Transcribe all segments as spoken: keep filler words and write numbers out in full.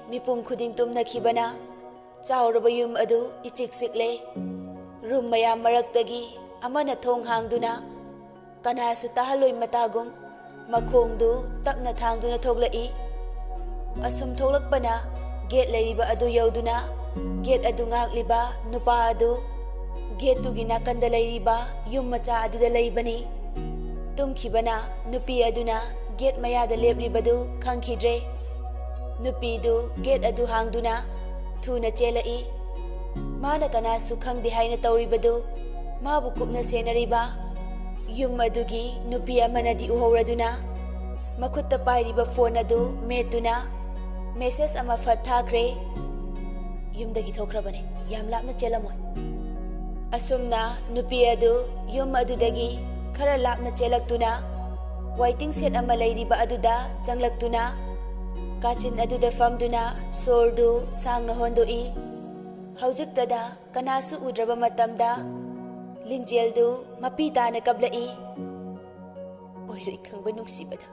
ꯃꯤꯄꯨꯝ ꯈꯨꯗꯤꯡ ꯇꯨꯝꯅꯈꯤꯕꯅ ꯆꯥꯎꯔꯕ ꯌꯨꯝ ꯑꯗꯨ ꯏꯆꯤꯛ ꯆꯤꯛꯂꯦ꯫ ꯔꯨꯝ ꯃꯌꯥꯝ ꯃꯔꯛꯇꯒꯤ ꯑꯃꯅ ꯊꯣꯡ ꯍꯥꯡꯗꯨꯅ ꯀꯅꯥꯁꯨ ꯇꯥꯍꯜꯂꯣꯏ ꯃꯇꯥꯒꯨꯝ ꯃꯈꯣꯡꯗꯨ ꯇꯞꯅ ꯊꯥꯡꯗꯨꯅ ꯊꯣꯛꯂꯛꯏ꯫ ꯑꯁꯨꯝ ꯊꯣꯛꯂꯛꯄꯅ ꯒꯦꯠ ꯂꯩꯔꯤꯕ ꯑꯗꯨ ꯌꯧꯗꯨꯅ ꯒꯦꯠ ꯑꯗꯨ ꯉꯥꯛꯂꯤꯕ ꯅꯨꯄꯥ ꯑꯗꯨ ꯒꯦꯠꯇꯨꯒꯤ ꯅꯥꯀꯟꯗ ꯂꯩꯔꯤꯕ ꯌꯨꯝ ꯃꯆꯥ ꯑꯗꯨꯗ ꯂꯩꯕꯅꯤ꯫ ꯇꯨꯝꯈꯤꯕꯅ ꯅꯨꯄꯤ ꯑꯗꯨꯅ ꯒꯦꯠ ꯃꯌꯥꯗ ꯂꯦꯞꯂꯤꯕꯗꯨ ꯈꯪꯈꯤꯗ꯭ꯔꯦ꯫ ꯅꯨꯄꯤꯗꯨ ꯒꯦꯠ ꯑꯗꯨ ꯍꯥꯡꯗꯨꯅ ꯊꯨꯅ ꯆꯦꯜꯂꯛꯏ꯫ ꯃꯥꯅ ꯀꯅꯥꯁꯨ ꯈꯪꯗꯦ ꯍꯥꯏꯅ ꯇꯧꯔꯤꯕꯗꯨ ꯃꯥꯕꯨ ꯀꯨꯞꯅ ꯁꯦꯟꯅꯔꯤꯕ ꯌꯨꯝ ꯑꯗꯨꯒꯤ ꯅꯨꯄꯤ ꯑꯃꯅꯗꯤ ꯎꯍꯧꯔꯗꯨꯅ ꯃꯈꯨꯠꯇ ꯄꯥꯏꯔꯤꯕ ꯐꯣꯟ ꯑꯗꯨ ꯃꯦꯠꯇꯨꯅ ꯃꯦꯁꯦꯖ ꯑꯃ ꯐꯠ ꯊꯥꯈ꯭ꯔꯦ꯫ "ꯌꯨꯝꯗꯒꯤ ꯊꯣꯛꯈ꯭ꯔꯕꯅꯦ, ꯌꯥꯝ ꯂꯥꯞꯅ ꯆꯦꯜꯂꯝꯃꯣꯏ꯫" ꯑꯁꯨꯝꯅ ꯅꯨꯄꯤ ꯑꯗꯨ ꯌꯨꯝ ꯑꯗꯨꯗꯒꯤ ꯈꯔ ꯂꯥꯞꯅ ꯆꯦꯜꯂꯛꯇꯨꯅ ꯋꯥꯏꯇꯤꯡ ꯁꯦꯠ ꯑꯃ ꯂꯩꯔꯤꯕ ꯑꯗꯨꯗ ꯆꯪꯂꯛꯇꯨꯅ ꯀꯥꯆꯤꯟ ꯑꯗꯨꯗ ꯐꯝꯗꯨꯅ ꯁꯣꯔꯗꯨ ꯁꯥꯡꯅ ꯍꯣꯟꯗꯣꯛꯏ꯫ ꯍꯧꯖꯤꯛꯇꯗ ꯀꯅꯥꯁꯨ ꯎꯗ꯭ꯔꯕ ꯃꯇꯝꯗ ꯂꯤꯡꯖꯦꯜꯗꯨ ꯃꯄꯤ ꯇꯥꯅ ꯀꯞꯂꯛꯏ꯫ "ꯑꯣꯏꯔꯣꯏ ꯈꯪꯕ ꯅꯨꯡꯁꯤꯕꯗ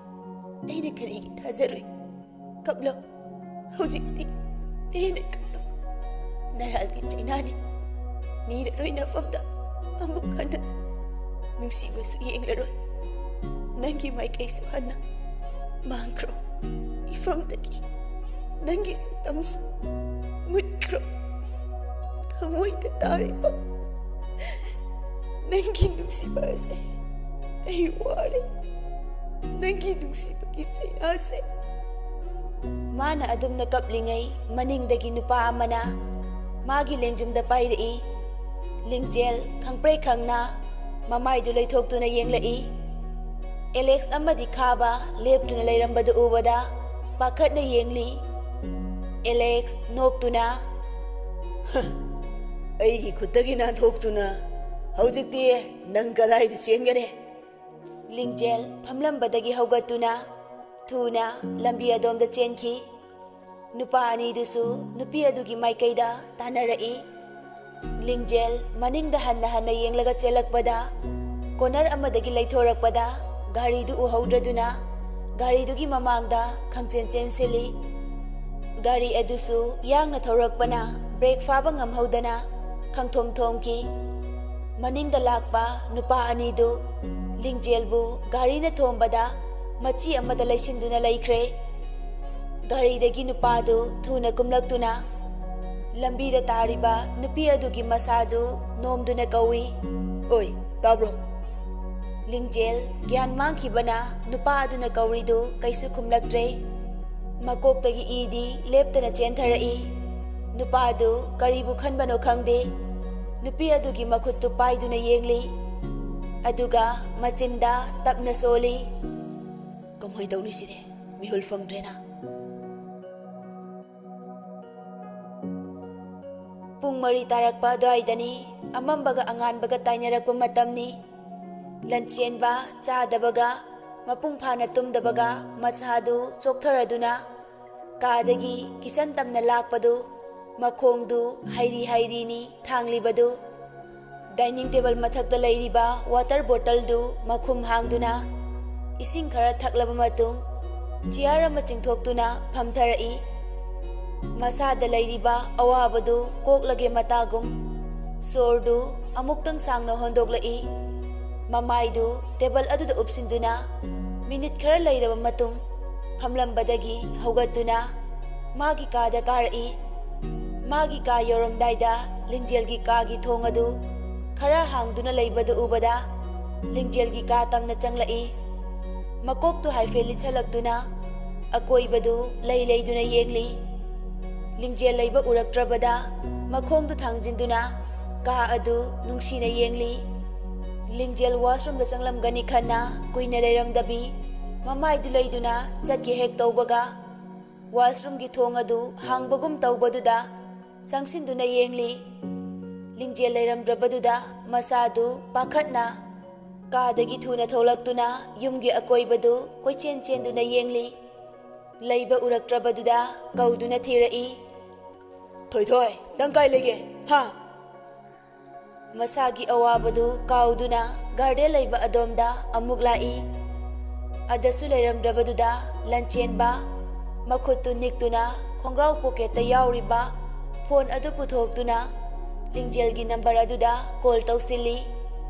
ꯑꯩꯅ ꯀꯔꯤꯒꯤ ꯊꯥꯖꯔꯣꯏ? ꯀꯞꯂꯣ, ꯍꯧꯖꯤꯛꯇꯤ ꯄꯦꯟꯅ ꯀꯞꯂꯣ꯫ ꯅꯔꯥꯜꯒꯤ ꯆꯩꯅꯥꯅꯤ, ꯅꯤꯔꯔꯣꯏ ꯅꯐꯝꯗ ꯑꯃꯨꯛ ꯍꯟꯅ ꯅꯨꯡꯁꯤꯕꯁꯨ ꯌꯦꯡꯂꯔꯣꯏ꯫ ꯅꯪꯒꯤ ꯃꯥꯏꯀꯩꯁꯨ ꯍꯟꯅ ꯃꯥꯡꯈ꯭ꯔꯣ꯫ ꯏꯐꯝꯗꯒꯤ ꯅꯪꯒꯤ ꯁꯛꯇꯝꯁꯨ ꯃꯨꯠꯈ꯭ꯔꯣ꯫ ꯊꯃꯣꯏꯗ ꯇꯥꯔꯤꯕ ꯅꯪꯒꯤ ꯅꯨꯡꯁꯤꯕ ꯑꯁꯦ ꯑꯩ ꯋꯥꯔꯦ꯫ ꯅꯪꯒꯤ ꯅꯨꯡꯁꯤꯕꯒꯤ ꯆꯩꯅꯥꯁꯦ꯫" ꯃꯥꯅ ꯑꯗꯨꯝꯅ ꯀꯞꯂꯤꯉꯩ ꯃꯅꯤꯡꯗꯒꯤ ꯅꯨꯄꯥ ꯑꯃꯅ ꯃꯥꯒꯤ ꯂꯦꯡꯖꯨꯝꯗ ꯄꯥꯏꯔꯛꯏ꯫ ꯂꯤꯡꯖꯦꯜ ꯈꯪꯄ꯭ꯔꯦꯛ ꯈꯪꯅ ꯃꯃꯥꯏꯗꯨ ꯂꯩꯊꯣꯛꯇꯨꯅ ꯌꯦꯡꯂꯛꯏ꯫ ꯑꯦꯂꯦꯛꯁ ꯑꯃꯗꯤ ꯈꯥꯕ ꯂꯦꯞꯇꯨꯅ ꯂꯩꯔꯝꯕꯗꯨ ꯎꯕꯗ ꯄꯥꯈꯠꯅ ꯌꯦꯡꯂꯤ꯫ ꯑꯦꯂꯦꯛꯁ ꯅꯣꯛꯇꯨꯅ, "ꯑꯩꯒꯤ ꯈꯨꯠꯇꯒꯤ ꯅꯥꯟꯊꯣꯛꯇꯨꯅ ꯍꯧꯖꯤꯛꯇꯤ ꯅꯪ ꯀꯗꯥꯏꯗ ꯆꯦꯟꯒꯅꯤ?" ꯂꯤꯡꯖꯦꯜ ꯐꯝꯂꯝꯕꯗꯒꯤ ꯍꯧꯒꯠꯇꯨꯅ ꯊꯨꯅ ꯂꯝꯕꯤ ꯑꯗꯣꯝꯗ ꯆꯦꯟꯈꯤ꯫ ꯅꯨꯄꯥ ꯑꯅꯤꯗꯨꯁꯨ ꯅꯨꯄꯤ ꯑꯗꯨꯒꯤ ꯃꯥꯏꯀꯩꯗ ꯇꯥꯟꯅꯔꯛꯏ꯫ ꯂꯤꯡꯖꯦꯜ ꯃꯅꯤꯡꯗ ꯍꯟꯅ ꯍꯟꯅ ꯌꯦꯡꯂꯒ ꯆꯦꯜꯂꯛꯄꯗ ꯀꯣꯅꯔ ꯑꯃꯗꯒꯤ ꯂꯩꯊꯣꯔꯛꯄꯗ ꯒꯥꯔꯤꯗꯨ ꯎꯍꯧꯗ꯭ꯔꯗꯨꯅ ꯒꯥꯔꯤꯗꯨꯒꯤ ꯃꯃꯥꯡꯗ ꯈꯪꯆꯦꯟ ꯆꯦꯟꯁꯤꯜꯂꯤ꯫ ꯒꯥꯔꯤ ꯑꯗꯨꯁꯨ ꯌꯥꯡꯅ ꯊꯧꯔꯛꯄꯅ ꯕ꯭ꯔꯦꯛ ꯐꯥꯕ ꯉꯝꯍꯧꯗꯅ ꯈꯪꯊꯣꯝ ꯊꯣꯝꯈꯤ꯫ ꯃꯅꯤꯡꯗ ꯂꯥꯛꯄ ꯅꯨꯄꯥ ꯑꯅꯤꯗꯨ ꯂꯤꯡꯖꯦꯜꯕꯨ ꯒꯥꯔꯤꯅ ꯊꯣꯝꯕꯗ ꯃꯆꯤ ꯑꯃꯗ ꯂꯩꯁꯤꯟꯗꯨꯅ ꯂꯩꯈ꯭ꯔꯦ꯫ ꯒꯥꯔꯤꯗꯒꯤ ꯅꯨꯄꯥꯗꯨ ꯊꯨꯅ ꯀꯨꯝꯂꯛꯇꯨꯅ ꯂꯝꯕꯤꯗ ꯇꯥꯔꯤꯕ ꯅꯨꯄꯤ ꯑꯗꯨꯒꯤ ꯃꯁꯥꯗꯨ ꯅꯣꯝꯗꯨꯅ ꯀꯧꯏ, "ꯑꯣꯏ, ꯇꯥꯕ꯭ꯔꯣ?" ꯂꯤꯡꯖꯦꯜ ꯒ꯭ꯌꯥꯟ ꯃꯥꯡꯈꯤꯕꯅ ꯅꯨꯄꯥ ꯑꯗꯨꯅ ꯀꯧꯔꯤꯗꯨ ꯀꯩꯁꯨ ꯈꯨꯝꯂꯛꯇ꯭ꯔꯦ꯫ ꯃꯀꯣꯛꯇꯒꯤ ꯏꯗꯤ ꯂꯦꯞꯇꯅ ꯆꯦꯟꯊꯔꯛꯏ꯫ ꯅꯨꯄꯥꯗꯨ ꯀꯔꯤꯕꯨ ꯈꯟꯕꯅꯣ ꯈꯪꯗꯦ꯫ ꯅꯨꯄꯤ ꯑꯗꯨꯒꯤ ꯃꯈꯨꯠꯇꯨ ꯄꯥꯏꯗꯨꯅ ꯌꯦꯡꯂꯤ꯫ ꯑꯗꯨꯒ ꯃꯆꯤꯟꯗ ꯇꯞꯅ ꯁꯣꯜꯂꯤ, "ꯀꯃꯥꯏ ꯇꯧꯅꯤ ꯁꯤꯗꯤ? ꯃꯤꯍꯨꯜ ꯐꯪꯗ꯭ꯔꯦꯅ꯫" ꯄꯨꯡ ꯃꯔꯤ ꯇꯥꯔꯛꯄ ꯑꯗꯨꯋꯥꯏꯗꯅꯤ꯫ ꯑꯃꯝꯕꯒ ꯑꯉꯥꯟꯕꯒ ꯇꯥꯏꯅꯔꯛꯄ ꯃꯇꯝꯅꯤ꯫ ꯂꯟꯆꯦꯟꯕ ꯆꯥꯗꯕꯒ ꯃꯄꯨꯡ ꯐꯥꯅ ꯇꯨꯝꯗꯕꯒ ꯃꯁꯥꯗꯨ ꯆꯣꯛꯊꯔꯗꯨꯅ ꯀꯥꯗꯒꯤ ꯀꯤꯆꯟ ꯇꯝꯅ ꯂꯥꯛꯄꯗꯨ ꯃꯈꯣꯡꯗꯨ ꯍꯩꯔꯤ ꯍꯩꯔꯤꯅꯤ ꯊꯥꯡꯂꯤꯕꯗꯨ꯫ ꯗꯥꯏꯅꯤꯡ ꯇꯦꯕꯜ ꯃꯊꯛꯇ ꯂꯩꯔꯤꯕ ꯋꯥꯇꯔ ꯕꯣꯇꯜꯗꯨ ꯃꯈꯨꯝ ꯍꯥꯡꯗꯨꯅ ꯏꯁꯤꯡ ꯈꯔ ꯊꯛꯂꯕ ꯃꯇꯨꯡ ꯆꯤꯌꯥꯔ ꯑꯃ ꯆꯤꯡꯊꯣꯛꯇꯨꯅ ꯐꯝꯊꯔꯛꯏ꯫ ꯃꯁꯥꯗ ꯂꯩꯔꯤꯕ ꯑꯋꯥꯕꯗꯨ ꯀꯣꯛꯂꯒꯦ ꯃꯇꯥꯒꯨꯝ ꯁꯣꯔꯗꯨ ꯑꯃꯨꯛꯇꯪ ꯁꯥꯡꯅ ꯍꯣꯟꯗꯣꯛꯂꯛꯏ꯫ ꯃꯃꯥꯏꯗꯨ ꯇꯦꯕꯜ ꯑꯗꯨꯗ ꯎꯞꯁꯤꯟꯗꯨꯅ ꯃꯤꯅꯤꯠ ꯈꯔ ꯂꯩꯔꯕ ꯃꯇꯨꯡ ꯐꯝꯂꯝꯕꯗꯒꯤ ꯍꯧꯒꯠꯇꯨꯅ ꯃꯥꯒꯤ ꯀꯥꯗ ꯀꯥꯔꯛꯏ꯫ ꯃꯥꯒꯤ ꯀꯥ ꯌꯧꯔꯝꯗꯥꯏꯗ ꯂꯤꯡꯖꯦꯜꯒꯤ ꯀꯥꯒꯤ ꯊꯣꯡ ꯑꯗꯨ ꯈꯔ ꯍꯥꯡꯗꯨꯅ ꯂꯩꯕꯗꯨ ꯎꯕꯗ ꯂꯤꯡꯖꯦꯜꯒꯤ ꯀꯥ ꯇꯝꯅ ꯆꯪꯂꯛꯏ꯫ ꯃꯀꯣꯛꯇꯨ ꯍꯥꯏꯐꯦꯠ ꯂꯤꯠꯁꯜꯂꯛꯇꯨꯅ ꯑꯀꯣꯏꯕꯗꯨ ꯂꯩ ꯂꯩꯗꯨꯅ ꯌꯦꯡꯂꯤ꯫ ꯂꯤꯡꯖꯦꯜ ꯂꯩꯕ ꯎꯔꯛꯇ꯭ꯔꯕꯗ ꯃꯈꯣꯡꯗꯨ ꯊꯥꯡꯖꯤꯟꯗꯨꯅ ꯀꯥ ꯑꯗꯨ ꯅꯨꯡꯁꯤꯅ ꯌꯦꯡꯂꯤ꯫ ꯂꯤꯡꯖꯦꯜ ꯋꯥꯁꯔꯨꯝꯗ ꯆꯪꯂꯝꯒꯅꯤ ꯈꯟꯅ ꯀꯨꯏꯅ ꯂꯩꯔꯝꯗꯕꯤ ꯃꯃꯥꯏꯗꯨ ꯂꯩꯗꯨꯅ ꯆꯠꯀꯦ ꯍꯦꯛ ꯇꯧꯕꯒ ꯋꯥꯁꯔꯨꯝꯒꯤ ꯊꯣꯡ ꯑꯗꯨ ꯍꯥꯡꯕꯒꯨꯝ ꯇꯧꯕꯗꯨꯗ ꯆꯪꯁꯤꯟꯗꯨꯅ ꯌꯦꯡꯂꯤ꯫ ꯂꯤꯡꯖꯦꯜ ꯂꯩꯔꯝꯗ꯭ꯔꯕꯗꯨꯗ ꯃꯁꯥꯗꯨ ꯄꯥꯈꯠꯅ ꯀꯥꯗꯒꯤ ꯊꯨꯅ ꯊꯣꯛꯂꯛꯇꯨꯅ ꯌꯨꯝꯒꯤ ꯑꯀꯣꯏꯕꯗꯨ ꯀꯣꯏꯆꯦꯟ ꯆꯦꯟꯗꯨꯅ ꯌꯦꯡꯂꯤ꯫ ꯂꯩꯕ ꯎꯔꯛꯇ꯭ꯔꯕꯗꯨꯗ ꯀꯧꯗꯨꯅ ꯊꯤꯔꯛꯏ, "ꯊꯣꯏꯊꯣꯏ, ꯅꯪ ꯀꯥꯏ ꯂꯩꯒꯦ? ꯍꯥ?" ꯃꯁꯥꯒꯤ ꯑꯋꯥꯕꯗꯨ ꯀꯥꯎꯗꯨꯅ ꯒꯥꯔꯗꯦꯟ ꯂꯩꯕ ꯑꯗꯣꯝꯗ ꯑꯃꯨꯛ ꯂꯥꯛꯏ꯫ ꯑꯗꯁꯨ ꯂꯩꯔꯝꯗ꯭ꯔꯕꯗꯨꯗ ꯂꯟꯆꯦꯟꯕ ꯃꯈꯨꯠꯇꯨ ꯅꯤꯛꯇꯨꯅ ꯈꯣꯡꯒ꯭ꯔꯥꯎ ꯄꯣꯀꯦꯠꯇ ꯌꯥꯎꯔꯤꯕ ꯐꯣꯟ ꯑꯗꯨ ꯄꯨꯊꯣꯛꯇꯨꯅ ꯂꯤꯡꯖꯦꯜꯒꯤ ꯅꯝꯕꯔ ꯑꯗꯨꯗ ꯀꯣꯜ ꯇꯧꯁꯤꯜꯂꯤ꯫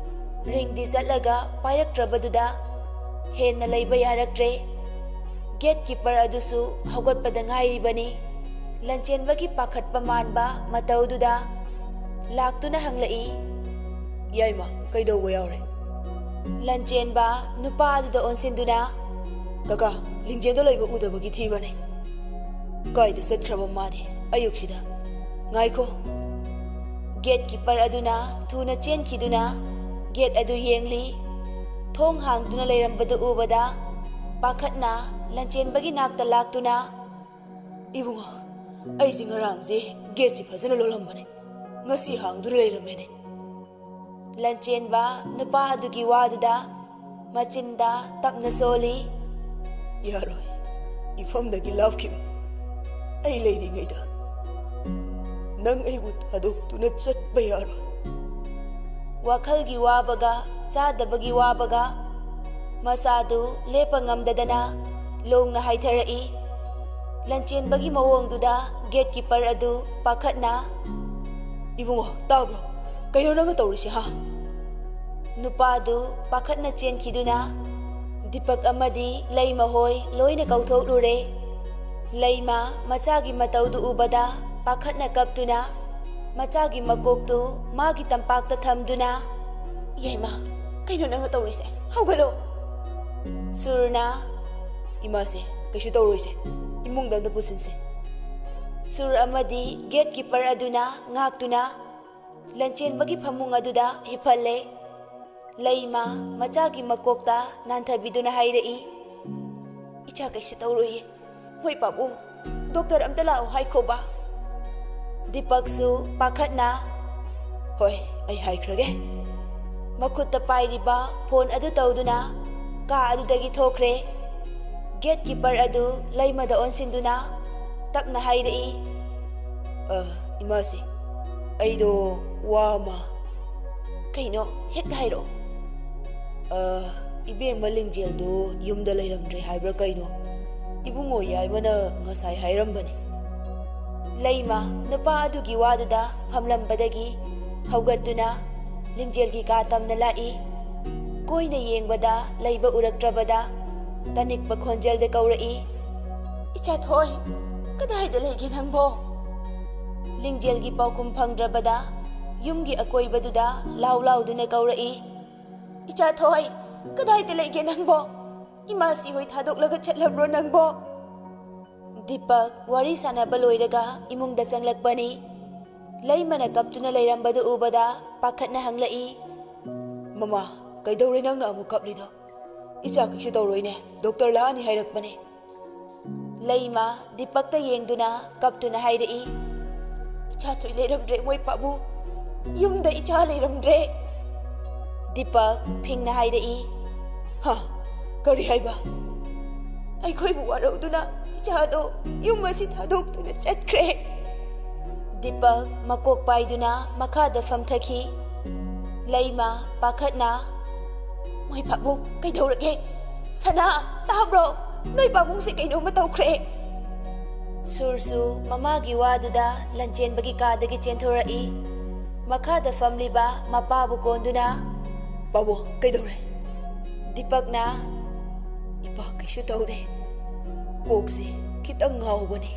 ꯔꯤꯡꯗꯤ ꯆꯠꯂꯒ ꯄꯥꯏꯔꯛꯇ꯭ꯔꯕꯗꯨꯗ ꯍꯦꯟꯅ ꯂꯩꯕ ꯌꯥꯔꯛꯇ꯭ꯔꯦ꯫ ꯒꯦꯠ ꯀꯤꯄꯔ ꯑꯗꯨꯁꯨ ꯍꯧꯒꯠꯄꯗ ꯉꯥꯏꯔꯤꯕꯅꯤ꯫ ꯂꯟꯆꯦꯟꯕꯒꯤ ꯄꯥꯈꯠꯄ ꯃꯥꯟꯕ ꯃꯇꯧꯗꯨꯗ ꯂꯥꯛꯇꯨꯅ ꯍꯪꯂꯛꯏ, "ꯌꯥꯏꯃ, ꯀꯩꯗꯧꯕ ꯌꯥꯎꯔꯦ?" ꯂꯟꯆꯦꯟꯕ ꯅꯨꯄꯥ ꯑꯗꯨꯗ ꯑꯣꯟꯁꯤꯟꯗꯨꯅ, "ꯀꯀꯥ, ꯂꯤꯡꯖꯦꯜꯗꯣ ꯂꯩꯕ ꯎꯗꯕꯒꯤ ꯊꯤꯕꯅꯦ꯫ ꯀꯥꯏꯗ ꯆꯠꯈ꯭ꯔꯕ ꯃꯥꯗꯤ ꯑꯌꯨꯛꯁꯤꯗ? ꯉꯥꯏꯈꯣ!" ꯒꯦꯠ ꯀꯤꯄꯔ ꯑꯗꯨꯅ ꯊꯨꯅ ꯆꯦꯟꯈꯤꯗꯨꯅ ꯒꯦꯠ ꯑꯗꯨ ꯌꯦꯡꯂꯤ꯫ ꯊꯣꯡ ꯍꯥꯡꯗꯨꯅ ꯂꯩꯔꯝꯕꯗꯨ ꯎꯕꯗ ꯄꯥꯈꯠꯅ ꯂꯟꯆꯦꯟꯕꯒꯤ ꯅꯥꯛꯇ ꯂꯥꯛꯇꯨꯅ, "ꯏꯕꯨꯡꯉꯣ, ꯑꯩꯁꯦ ꯉꯔꯥꯡꯁꯦ ꯒꯦꯠꯁꯤ ꯐꯖꯅ ꯂꯣꯜꯂꯝꯕꯅꯦ, ꯉꯁꯤ ꯍꯥꯡꯗꯨꯅ ꯂꯩꯔꯝꯃꯦꯅꯦ꯫" ꯂꯟꯆꯦꯟꯕ ꯅꯨꯄꯥ ꯑꯗꯨꯒꯤ ꯋꯥꯗꯨꯗ ꯃꯆꯤꯟꯗ ꯇꯞꯅ ꯁꯣꯜꯂꯤ꯫ "ꯌꯥꯔꯣꯏ, ꯏꯐꯝꯗꯒꯤ ꯂꯥꯞꯈꯤꯕ ꯑꯩ ꯂꯩꯔꯤꯉꯩꯗ ꯅꯪ ꯑꯩꯕꯨ ꯊꯥꯗꯣꯛꯇꯨꯅ ꯆꯠꯄ ꯌꯥꯔꯣꯏ꯫" ꯋꯥꯈꯜꯒꯤ ꯋꯥꯕꯒ ꯆꯥꯗꯕꯒꯤ ꯋꯥꯕꯒ ꯃꯁꯥꯗꯨ ꯂꯦꯞꯄ ꯉꯝꯗꯗꯅ ꯂꯣꯡꯅ ꯍꯥꯏꯊꯔꯛꯏ꯫ ꯂꯟꯆꯦꯟꯕꯒꯤ ꯃꯑꯣꯡꯗꯨꯗ ꯒꯦꯠ ꯀꯤꯄꯔ ꯑꯗꯨ ꯄꯥꯈꯠꯅ, "ꯏꯕꯨꯡꯉꯣ, ꯇꯥꯕ꯭ꯔꯣ? ꯀꯩꯅꯣ ꯅꯪꯅ ꯇꯧꯔꯤꯁꯦ, ꯍꯥ?" ꯅꯨꯄꯥꯗꯨ ꯄꯥꯈꯠꯅ ꯆꯦꯟꯈꯤꯗꯨꯅ ꯗꯤꯄꯛ ꯑꯃꯗꯤ ꯂꯩꯃ ꯍꯣꯏ ꯂꯣꯏꯅ ꯀꯧꯊꯣꯛꯂꯨꯔꯦ꯫ ꯂꯩꯃ ꯃꯆꯥꯒꯤ ꯃꯇꯧꯗꯨ ꯎꯕꯗ ꯄꯥꯈꯠꯅ ꯀꯞꯇꯨꯅ ꯃꯆꯥꯒꯤ ꯃꯀꯣꯛꯇꯨ ꯃꯥꯒꯤ ꯇꯝꯄꯥꯛꯇ ꯊꯝꯗꯨꯅ, "ꯌꯥꯏꯃ, ꯀꯩꯅꯣ ꯅꯪꯅ ꯇꯧꯔꯤꯁꯦ? ꯍꯧꯒꯠꯂꯣ!" ꯁꯨꯔꯅ, "ꯏꯃꯥꯁꯦ ꯀꯩꯁꯨ ꯇꯧꯔꯣꯏꯁꯦ, ꯏꯃꯨꯡꯗ ꯑꯝꯇ ꯄꯨꯁꯤꯟꯁꯦ꯫" ꯁꯨꯔ ꯑꯃꯗꯤ ꯒꯦꯠ ꯀꯤꯄꯔ ꯑꯗꯨꯅ ꯉꯥꯛꯇꯨꯅ ꯂꯟꯆꯦꯟꯕꯒꯤ ꯐꯃꯨꯡ ꯑꯗꯨꯗ ꯍꯤꯞꯍꯜꯂꯦ꯫ ꯂꯩꯃ ꯃꯆꯥꯒꯤ ꯃꯀꯣꯛꯇ ꯅꯥꯟꯊꯕꯤꯗꯨꯅ ꯍꯥꯏꯔꯛꯏ, "ꯏꯆꯥ ꯀꯩꯁꯨ ꯇꯧꯔꯣꯏꯌꯦ꯫ ꯍꯣꯏ ꯄꯥꯕꯨꯡ, ꯗꯣꯛꯇꯔ ꯑꯝꯇ ꯂꯥꯛꯑꯣ ꯍꯥꯏꯈꯣꯕ꯫" ꯗꯤꯄꯛꯁꯨ ꯄꯥꯈꯠꯅ, "ꯍꯣꯏ, ꯑꯩ ꯍꯥꯏꯈ꯭ꯔꯒꯦ꯫" ꯃꯈꯨꯠꯇ ꯄꯥꯏꯔꯤꯕ ꯐꯣꯟ ꯑꯗꯨ ꯇꯧꯗꯨꯅ ꯀꯥ ꯑꯗꯨꯗꯒꯤ ꯊꯣꯛꯈ꯭ꯔꯦ꯫ ꯒꯦꯠ ꯀꯤꯄꯔ ꯑꯗꯨ ꯂꯩꯃꯗ ꯑꯣꯟꯁꯤꯟꯗꯨꯅ ꯇꯞꯅ ꯍꯥꯏꯔꯛꯏ, "ꯑ, ꯏꯃꯥꯁꯤ, ꯑꯩꯗꯣ ꯋꯥ ꯑꯃ꯫" "ꯀꯩꯅꯣ? ꯍꯦꯛꯇ ꯍꯥꯏꯔꯛꯑꯣ꯫" "ꯑ, ꯏꯕꯦꯝꯃ ꯂꯤꯡꯖꯦꯜꯗꯣ ꯌꯨꯝꯗ ꯂꯩꯔꯝꯗ꯭ꯔꯦ ꯍꯥꯏꯕ꯭ꯔꯥ ꯀꯩꯅꯣ? ꯏꯕꯨꯡꯉꯣ ꯌꯥꯏꯃꯅ ꯉꯁꯥꯏ ꯍꯥꯏꯔꯝꯕꯅꯦ꯫" ꯂꯩꯃ ꯅꯨꯄꯥ ꯑꯗꯨꯒꯤ ꯋꯥꯗꯨꯗ ꯐꯝꯂꯝꯕꯗꯒꯤ ꯍꯧꯒꯠꯇꯨꯅ ꯂꯤꯡꯖꯦꯜꯒꯤ ꯀꯥ ꯇꯝꯅ ꯂꯥꯛꯏ꯫ ꯀꯣꯏꯅ ꯌꯦꯡꯕꯗ ꯂꯩꯕ ꯎꯔꯛꯇ꯭ꯔꯕꯗ ꯇꯅꯤꯛꯄ ꯈꯣꯟꯖꯦꯜꯗ ꯀꯧꯔꯛꯏ, "ꯏꯆꯥꯊꯣꯏ, ꯀꯗꯥꯏꯗ ꯂꯩꯒꯦ ꯅꯪꯕꯣ?" ꯂꯤꯡꯖꯦꯜꯒꯤ ꯄꯥꯎꯈꯨꯝ ꯐꯪꯗ꯭ꯔꯕꯗ ꯌꯨꯝꯒꯤ ꯑꯀꯣꯏꯕꯗꯨꯗ ꯂꯥꯎ ꯂꯥꯎꯗꯨꯅ ꯀꯧꯔꯛꯏ, "ꯏꯆꯥꯊꯣꯏ, ꯀꯗꯥꯏꯗ ꯂꯩꯒꯦ ꯅꯪꯕꯣ? ꯏꯃꯥꯁꯤ ꯍꯣꯏ ꯊꯥꯗꯣꯛꯂꯒ ꯆꯠꯂꯕ꯭ꯔꯣ ꯅꯪꯕꯣ?" ꯗꯤꯄꯛ ꯋꯥꯔꯤ ꯁꯥꯟꯅꯕ ꯂꯣꯏꯔꯒ ꯏꯃꯨꯡꯗ ꯆꯪꯂꯛꯄꯅꯤ꯫ ꯂꯩꯃꯅ ꯀꯞꯇꯨꯅ ꯂꯩꯔꯝꯕꯗꯨ ꯎꯕꯗ ꯄꯥꯈꯠꯅ ꯍꯪꯂꯛꯏ, "ꯃꯃꯥ, ꯀꯩꯗꯧꯔꯦ ꯅꯪꯅ ꯑꯃꯨꯛ ꯀꯞꯂꯤꯗꯣ? ꯏꯆꯥ ꯀꯩꯁꯨ ꯇꯧꯔꯣꯏꯅꯦ, ꯗꯣꯛꯇꯔ ꯂꯥꯛꯑꯅꯤ ꯍꯥꯏꯔꯛꯄꯅꯦ꯫" ꯂꯩꯃ ꯗꯤꯄꯛꯇ ꯌꯦꯡꯗꯨꯅ ꯀꯞꯇꯨꯅ ꯍꯥꯏꯔꯛꯏ, "ꯏꯆꯥ ꯊꯣꯏ ꯂꯩꯔꯝꯗ꯭ꯔꯦ ꯃꯣꯏ ꯄꯥꯕꯨꯡ, ꯌꯨꯝꯗ ꯏꯆꯥ ꯂꯩꯔꯝꯗ꯭ꯔꯦ꯫" ꯗꯤꯄꯛ ꯐꯤꯡꯅ ꯍꯥꯏꯔꯛꯏ, "ꯍꯥ? ꯀꯔꯤ ꯍꯥꯏꯕ?" "ꯑꯩꯈꯣꯏꯕꯨ ꯋꯥꯔꯧꯗꯨꯅ ꯏꯆꯥꯗꯣ ꯌꯨꯝ ꯑꯁꯤ ꯊꯥꯗꯣꯛꯇꯨꯅ ꯆꯠꯈ꯭ꯔꯦ꯫" ꯗꯤꯄꯛ ꯃꯀꯣꯛ ꯄꯥꯏꯗꯨꯅ ꯃꯈꯥꯗ ꯐꯝꯊꯈꯤ꯫ ꯂꯩꯃ ꯄꯥꯈꯠꯅ, "ꯃꯣꯏ ꯄꯥꯕꯨꯡ, ꯀꯩꯗꯧꯔꯒꯦ? ꯁꯅꯥ, ꯇꯥꯕ꯭ꯔꯣ? ꯅꯣꯏ ꯄꯥꯕꯨꯡꯁꯦ ꯀꯩꯅꯣꯝꯃ ꯇꯧꯈ꯭ꯔꯦ꯫" ꯁꯨꯔꯁꯨ ꯃꯃꯥꯒꯤ ꯋꯥꯗꯨꯗ ꯂꯟꯆꯦꯟꯕꯒꯤ ꯀꯥꯗꯒꯤ ꯆꯦꯟꯊꯣꯔꯛꯏ꯫ ꯃꯈꯥꯗ ꯐꯝꯂꯤꯕ ꯃꯄꯥꯕꯨ ꯀꯣꯟꯗꯨꯅ, "ꯄꯥꯕꯨꯡ, ꯀꯩꯗꯧꯔꯦ?" ꯗꯤꯄꯛꯅ, "ꯏꯄꯥ ꯀꯩꯁꯨ ꯇꯧꯗꯦ, ꯀꯣꯛꯁꯤ ꯈꯤꯇꯪ ꯉꯥꯎꯕꯅꯤ꯫"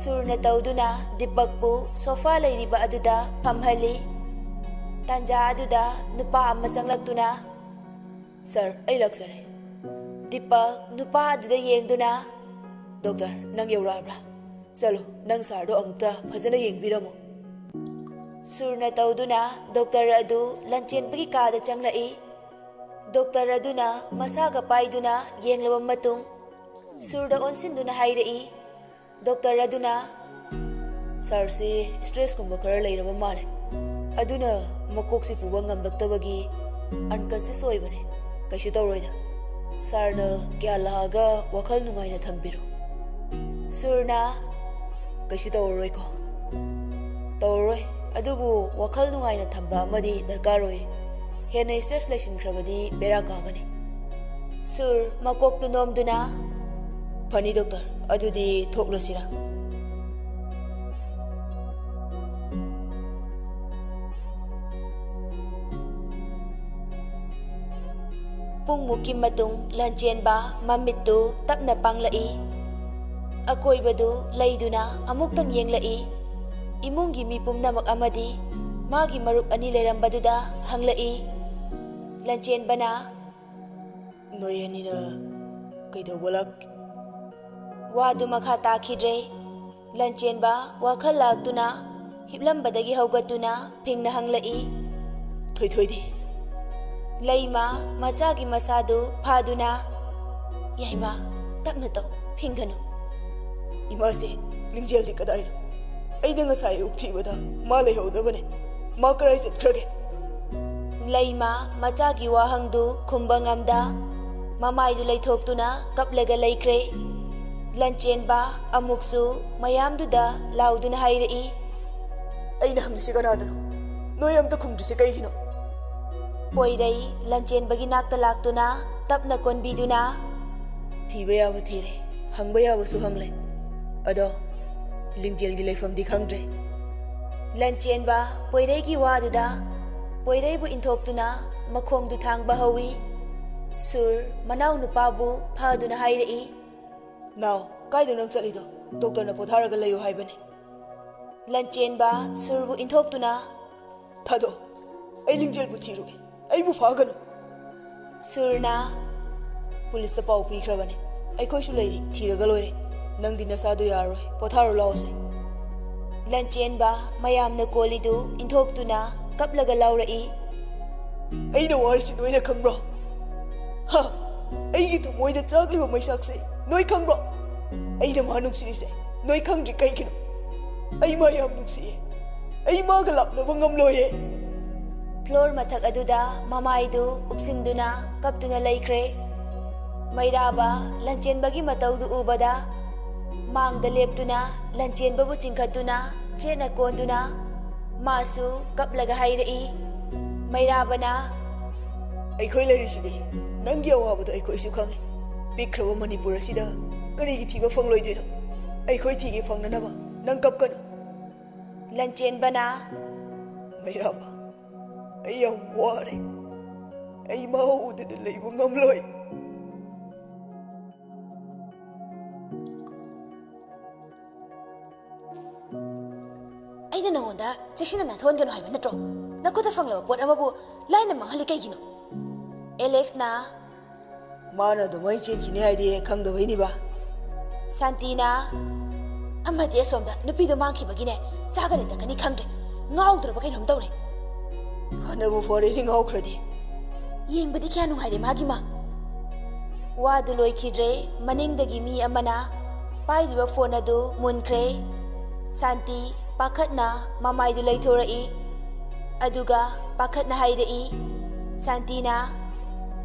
ꯁꯨꯔꯅ ꯇꯧꯗꯨꯅ ꯗꯤꯄꯛꯄꯨ ꯁꯣꯐꯥ ꯂꯩꯔꯤꯕ ꯑꯗꯨꯗ ꯐꯝꯍꯜꯂꯤ꯫ ꯇꯥꯟꯖꯥ ꯑꯗꯨꯗ ꯅꯨꯄꯥ ꯑꯃ ꯆꯪꯂꯛꯇꯨꯅ, "ꯁꯥꯔ, ꯑꯩ ꯂꯥꯛꯆꯔꯦ꯫" ꯗꯤꯄꯛ ꯅꯨꯄꯥ ꯑꯗꯨꯗ ꯌꯦꯡꯗꯨꯅ, "ꯗꯣꯛꯇꯔ, ꯅꯪ ꯌꯧꯔꯛꯑꯕ꯭ꯔꯥ? ꯆꯠꯂꯣ, ꯅꯪ ꯁꯥꯔꯗꯣ ꯑꯃꯨꯛꯇ ꯐꯖꯅ ꯌꯦꯡꯕꯤꯔꯝꯃꯣ꯫" ꯁꯨꯔꯅ ꯇꯧꯗꯨꯅ ꯗꯣꯛꯇꯔ ꯑꯗꯨ ꯂꯟꯆꯦꯟꯕꯒꯤ ꯀꯥꯗ ꯆꯪꯂꯛꯏ꯫ ꯗꯣꯛꯇꯔ ꯑꯗꯨꯅ ꯃꯁꯥꯒ ꯄꯥꯏꯗꯨꯅ ꯌꯦꯡꯂꯕ ꯃꯇꯨꯡ ꯁꯨꯔꯗ ꯑꯣꯟꯁꯤꯟꯗꯨꯅ ꯍꯥꯏꯔꯛꯏ꯫ ꯗꯣꯛꯇꯔ ꯑꯗꯨꯅ, "ꯁꯥꯔꯁꯤ ꯁ꯭ꯇ꯭ꯔꯦꯁꯀꯨꯝꯕ ꯈꯔ ꯂꯩꯔꯕ ꯃꯥꯜꯂꯦ, ꯑꯗꯨꯅ ꯃꯀꯣꯛꯁꯤ ꯄꯨꯕ ꯉꯝꯂꯛꯇꯕꯒꯤ ꯑꯟꯀꯟꯁꯤꯌꯁ ꯑꯣꯏꯕꯅꯦ꯫ ꯀꯩꯁꯨ ꯇꯧꯔꯣꯏꯗ, ꯁꯥꯔꯅ ꯒ꯭ꯌꯥꯟ ꯂꯥꯛꯑꯒ ꯋꯥꯈꯜ ꯅꯨꯡꯉꯥꯏꯅ ꯊꯝꯕꯤꯔꯣ꯫" ꯁꯨꯔꯅ, "ꯀꯩꯁꯨ ꯇꯧꯔꯔꯣꯏꯀꯣ?" "ꯇꯧꯔꯔꯣꯏ, ꯑꯗꯨꯕꯨ ꯋꯥꯈꯜ ꯅꯨꯡꯉꯥꯏꯅ ꯊꯝꯕ ꯑꯃꯗꯤ ꯗꯔꯀꯥꯔ ꯑꯣꯏꯔꯤ꯫ ꯍꯦꯟꯅ ꯁ꯭ꯇ꯭ꯔꯦꯁ ꯂꯩꯁꯤꯟꯈ꯭ꯔꯕꯗꯤ ꯕꯦꯔꯥ ꯀꯥꯒꯅꯤ꯫" ꯁꯨꯔ ꯃꯀꯣꯛꯇꯨ ꯅꯣꯝꯗꯨꯅ, "ꯐꯅꯤ ꯗꯣꯛꯇꯔ, ꯑꯗꯨꯗꯤ ꯊꯣꯛꯂꯁꯤꯔꯥ?" ꯄꯨꯡꯃꯨꯛꯀꯤ ꯃꯇꯨꯡ ꯂꯟꯆꯦꯟꯕ ꯃꯃꯤꯠꯇꯨ ꯇꯞꯅ ꯄꯥꯡꯂꯛꯏ꯫ ꯑꯀꯣꯏꯕꯗꯨ ꯂꯩꯗꯨꯅ ꯑꯃꯨꯛꯇꯪ ꯌꯦꯡꯂꯛꯏ꯫ ꯏꯃꯨꯡꯒꯤ ꯃꯤ ꯄꯨꯝꯅꯃꯛ ꯑꯃꯗꯤ ꯃꯥꯒꯤ ꯃꯔꯨꯞ ꯑꯅꯤ ꯂꯩꯔꯝꯕꯗꯨꯗ ꯍꯪꯂꯛꯏ꯫ ꯂꯟꯆꯦꯟꯕꯅ, "ꯅꯣꯏ ꯑꯅꯤꯅ ꯀꯩꯗꯧꯕ ꯂꯥꯛ-" ꯋꯥꯗꯨ ꯃꯈꯥ ꯇꯥꯈꯤꯗ꯭ꯔꯦ꯫ ꯂꯟꯆꯦꯟꯕ ꯋꯥꯈꯜ ꯂꯥꯛꯇꯨꯅ ꯍꯤꯞꯂꯝꯕꯗꯒꯤ ꯍꯧꯒꯠꯇꯨꯅ ꯐꯤꯡꯅ ꯍꯪꯂꯛꯏ, "ꯊꯣꯏꯊꯣꯏꯗꯤ?" ꯂꯩꯃ ꯃꯆꯥꯒꯤ ꯃꯁꯥꯗꯨ ꯐꯥꯗꯨꯅ, "ꯌꯥꯏꯃ, ꯇꯞꯅ ꯇꯧ, ꯐꯤꯡꯒꯅꯨ꯫ ꯏꯃꯥꯁꯦ, ꯂꯤꯡꯖꯦꯜꯗꯤ ꯀꯗꯥꯏꯅꯣ? ꯑꯩꯅ ꯉꯁꯥꯏ ꯑꯌꯨꯛ ꯊꯤꯕꯗ ꯃꯥ ꯂꯩꯍꯧꯗꯕꯅꯦ꯫ ꯃꯥ ꯀꯔꯥꯏ ꯆꯠꯈ꯭ꯔꯒꯦ?" ꯂꯩꯃ ꯃꯆꯥꯒꯤ ꯋꯥꯍꯪꯗꯨ ꯈꯨꯝꯕ ꯉꯝꯗ ꯃꯃꯥꯏꯗꯨ ꯂꯩꯊꯣꯛꯇꯨꯅ ꯀꯞꯂꯒ ꯂꯩꯈ꯭ꯔꯦ꯫ ꯂꯟꯆꯦꯟꯕ ꯑꯃꯨꯛꯁꯨ ꯃꯌꯥꯝꯗꯨꯗ ꯂꯥꯎꯗꯨꯅ ꯍꯥꯏꯔꯛꯏ, "ꯑꯩꯅ ꯍꯪꯂꯤꯁꯤ ꯀꯅꯥꯗꯅꯣ? ꯅꯣꯏ ꯑꯝꯇ ꯈꯨꯝꯗ꯭ꯔꯤꯁꯦ ꯀꯩꯒꯤꯅꯣ?" ꯄꯣꯏꯔꯩ ꯂꯟꯆꯦꯟꯕꯒꯤ ꯅꯥꯛꯇ ꯂꯥꯛꯇꯨꯅ ꯇꯞꯅ ꯀꯣꯟꯕꯤꯗꯨꯅ, "ꯊꯤꯕ ꯌꯥꯕ ꯊꯤꯔꯦ, ꯍꯪꯕ ꯌꯥꯕꯁꯨ ꯍꯪꯂꯦ꯫ ꯑꯗꯣ ꯂꯤꯡꯖꯦꯜꯒꯤ ꯂꯩꯐꯝꯗꯤ ꯈꯪꯗ꯭ꯔꯦ꯫" ꯂꯟꯆꯦꯟꯕ ꯄꯣꯏꯔꯩꯒꯤ ꯋꯥꯗꯨꯗ ꯄꯣꯏꯔꯩꯕꯨ ꯏꯟꯊꯣꯛꯇꯨꯅ ꯃꯈꯣꯡꯗꯨ ꯊꯥꯡꯕ ꯍꯧꯏ꯫ ꯁꯨꯔ ꯃꯅꯥꯎ ꯅꯨꯄꯥꯕꯨ ꯐꯗꯨꯅ ꯍꯥꯏꯔꯛꯏ, "ꯅꯥꯎ, ꯀꯥꯏꯗꯅꯣ ꯅꯪ ꯆꯠꯂꯤꯗꯣ? ꯗꯣꯛꯇꯔꯅ ꯄꯣꯊꯥꯔꯒ ꯂꯩꯌꯨ ꯍꯥꯏꯕꯅꯦ꯫" ꯂꯟꯆꯦꯟꯕ ꯁꯨꯔꯕꯨ ꯏꯟꯊꯣꯛꯇꯨꯅ, "ꯊꯥꯗꯣꯛ, ꯑꯩ ꯂꯤꯡꯖꯦꯜꯕꯨ ꯊꯤꯔꯨꯒꯦ, ꯑꯩꯕꯨ ꯐꯥꯒꯅꯨ꯫" ꯁꯨꯔꯅ, "ꯄꯨꯂꯤꯁꯇ ꯄꯥꯎ ꯄꯤꯈ꯭ꯔꯕꯅꯦ, ꯑꯩꯈꯣꯏꯁꯨ ꯂꯩꯔꯤ, ꯊꯤꯔꯒ ꯂꯣꯏꯔꯦ꯫ ꯅꯪꯗꯤ ꯅꯁꯥꯗꯣ ꯌꯥꯔꯔꯣꯏ, ꯄꯣꯊꯥꯔꯣ ꯂꯥꯛꯑꯣꯁꯦ꯫" ꯂꯟꯆꯦꯟꯕ ꯃꯌꯥꯝꯅ ꯀꯣꯜꯂꯤꯗꯨ ꯏꯟꯊꯣꯛꯇꯨꯅ ꯀꯞꯂꯒ ꯂꯥꯎꯔꯛꯏ, "ꯑꯩꯅ ꯋꯥꯔꯤꯁꯤ ꯅꯣꯏꯅ ꯈꯪꯕ꯭ꯔꯣ? ꯍꯥ? ꯑꯩꯒꯤ ꯊꯃꯣꯏꯗ ꯆꯥꯛꯂꯤꯕ ꯃꯩꯁꯥꯛꯁꯦ ꯅꯣꯏ ꯈꯪꯕ꯭ꯔꯣ? ꯑꯩꯅ ꯃꯥ ꯅꯨꯡꯁꯤꯔꯤꯁꯦ ꯅꯣꯏ ꯈꯪꯗ꯭ꯔꯤ ꯀꯩꯒꯤꯅꯣ? ꯑꯩ ꯃꯥ ꯌꯥꯝ ꯅꯨꯡꯁꯤꯌꯦ꯫ ꯑꯩ ꯃꯥꯒ ꯂꯥꯞꯅꯕ ꯉꯝꯂꯣꯏꯌꯦ꯫" ꯐ꯭ꯂꯣꯔ ꯃꯊꯛ ꯑꯗꯨꯗ ꯃꯃꯥꯏꯗꯨ ꯎꯞꯁꯤꯟꯗꯨꯅ ꯀꯞꯇꯨꯅ ꯂꯩꯈ꯭ꯔꯦ꯫ ꯃꯩꯔꯥꯕ ꯂꯟꯆꯦꯟꯕꯒꯤ ꯃꯇꯧꯗꯨ ꯎꯕꯗ ꯃꯥꯡꯗ ꯂꯦꯞꯇꯨꯅ ꯂꯟꯆꯦꯟꯕꯕꯨ ꯆꯤꯡꯈꯠꯇꯨꯅ ꯆꯦꯠꯅ ꯀꯣꯟꯗꯨꯅ ꯃꯥꯁꯨ ꯀꯞꯂꯒ ꯍꯥꯏꯔꯛꯏ꯫ ꯃꯩꯔꯥꯕꯅ, "ꯑꯩꯈꯣꯏ ꯂꯩꯔꯤꯁꯤꯗꯤ, ꯅꯪꯒꯤ ꯑꯋꯥꯕꯗꯣ ꯑꯩꯈꯣꯏꯁꯨ ꯈꯪꯉꯤ꯫ ꯄꯤꯛꯈ꯭ꯔꯕ ꯃꯅꯤꯄꯨꯔ ꯑꯁꯤꯗ ꯀꯔꯤꯒꯤ ꯊꯤꯕ ꯐꯪꯂꯣꯏꯗꯣꯏꯅꯣ? ꯑꯩꯈꯣꯏ ꯊꯤꯒꯦ ꯐꯪꯅꯅꯕ ꯅꯪ ꯀꯞꯀꯅꯨ꯫" ꯂꯟꯆꯦꯟꯕꯅ, "ꯃꯩꯔꯥꯕ, ꯑꯩ ꯌꯥꯝ ꯋꯥꯔꯦ꯫ ꯑꯩ ꯃꯥ ꯎꯗꯅ ꯂꯩꯕ ꯉꯝꯂꯣꯏ꯫ ꯑꯩꯅ ꯅꯉꯣꯟꯗ ꯆꯦꯛꯁꯤꯟꯅ ꯅꯥꯟꯊꯣꯛꯍꯟꯒꯅꯨ ꯍꯥꯏꯕ ꯅꯠꯇ꯭ꯔꯣ? ꯅꯈꯨꯠꯇ ꯐꯪꯂꯕ ꯄꯣꯠ ꯑꯃꯕꯨ ꯂꯥꯏꯅ ꯃꯥꯡꯍꯜꯂꯤ ꯀꯩꯒꯤꯅꯣ? ꯑꯦꯂꯦꯛꯁꯅ ꯃꯥꯅ ꯑꯗꯨꯃꯥꯏꯅ ꯆꯦꯟꯈꯤꯅꯤ ꯍꯥꯏꯗꯤ ꯈꯪꯗꯕꯩꯅꯤꯕ꯫ ꯁꯥꯟꯇꯤꯅ ꯑꯃꯗꯤ ꯑꯁꯣꯝꯗ ꯅꯨꯄꯤꯗꯣ ꯃꯥꯡꯈꯤꯕꯒꯤꯅꯦ ꯆꯥꯒꯅꯤ ꯊꯛꯀꯅꯤ ꯈꯪꯗ꯭ꯔꯦ, ꯉꯥꯎꯗ꯭ꯔꯕ ꯀꯩꯅꯣꯝ ꯇꯧꯔꯦ꯫ ꯐꯅꯕꯨ ꯐꯔꯦꯅꯦ ꯉꯥꯎꯈ꯭ꯔꯗꯤ꯫ ꯌꯦꯡꯕꯗꯤ ꯀꯌꯥ ꯅꯨꯡꯉꯥꯏꯔꯦ ꯃꯥꯒꯤ ꯃꯥ꯫ ꯋꯥꯗꯨ ꯂꯣꯏꯈꯤꯗ꯭ꯔꯦ, ꯃꯅꯤꯡꯗꯒꯤ ꯃꯤ ꯑꯃꯅ ꯄꯥꯏꯔꯤꯕ ꯐꯣꯟ ꯑꯗꯨ ꯃꯨꯟꯈ꯭ꯔꯦ꯫ ꯁꯥꯟꯇꯤ ꯄꯥꯈꯠꯅ ꯃꯃꯥꯏꯗꯨ ꯂꯩꯊꯣꯔꯛꯏ꯫ ꯑꯗꯨꯒ ꯄꯥꯈꯠꯅ ꯍꯥꯏꯔꯛꯏ, ꯁꯥꯟꯇꯤꯅ,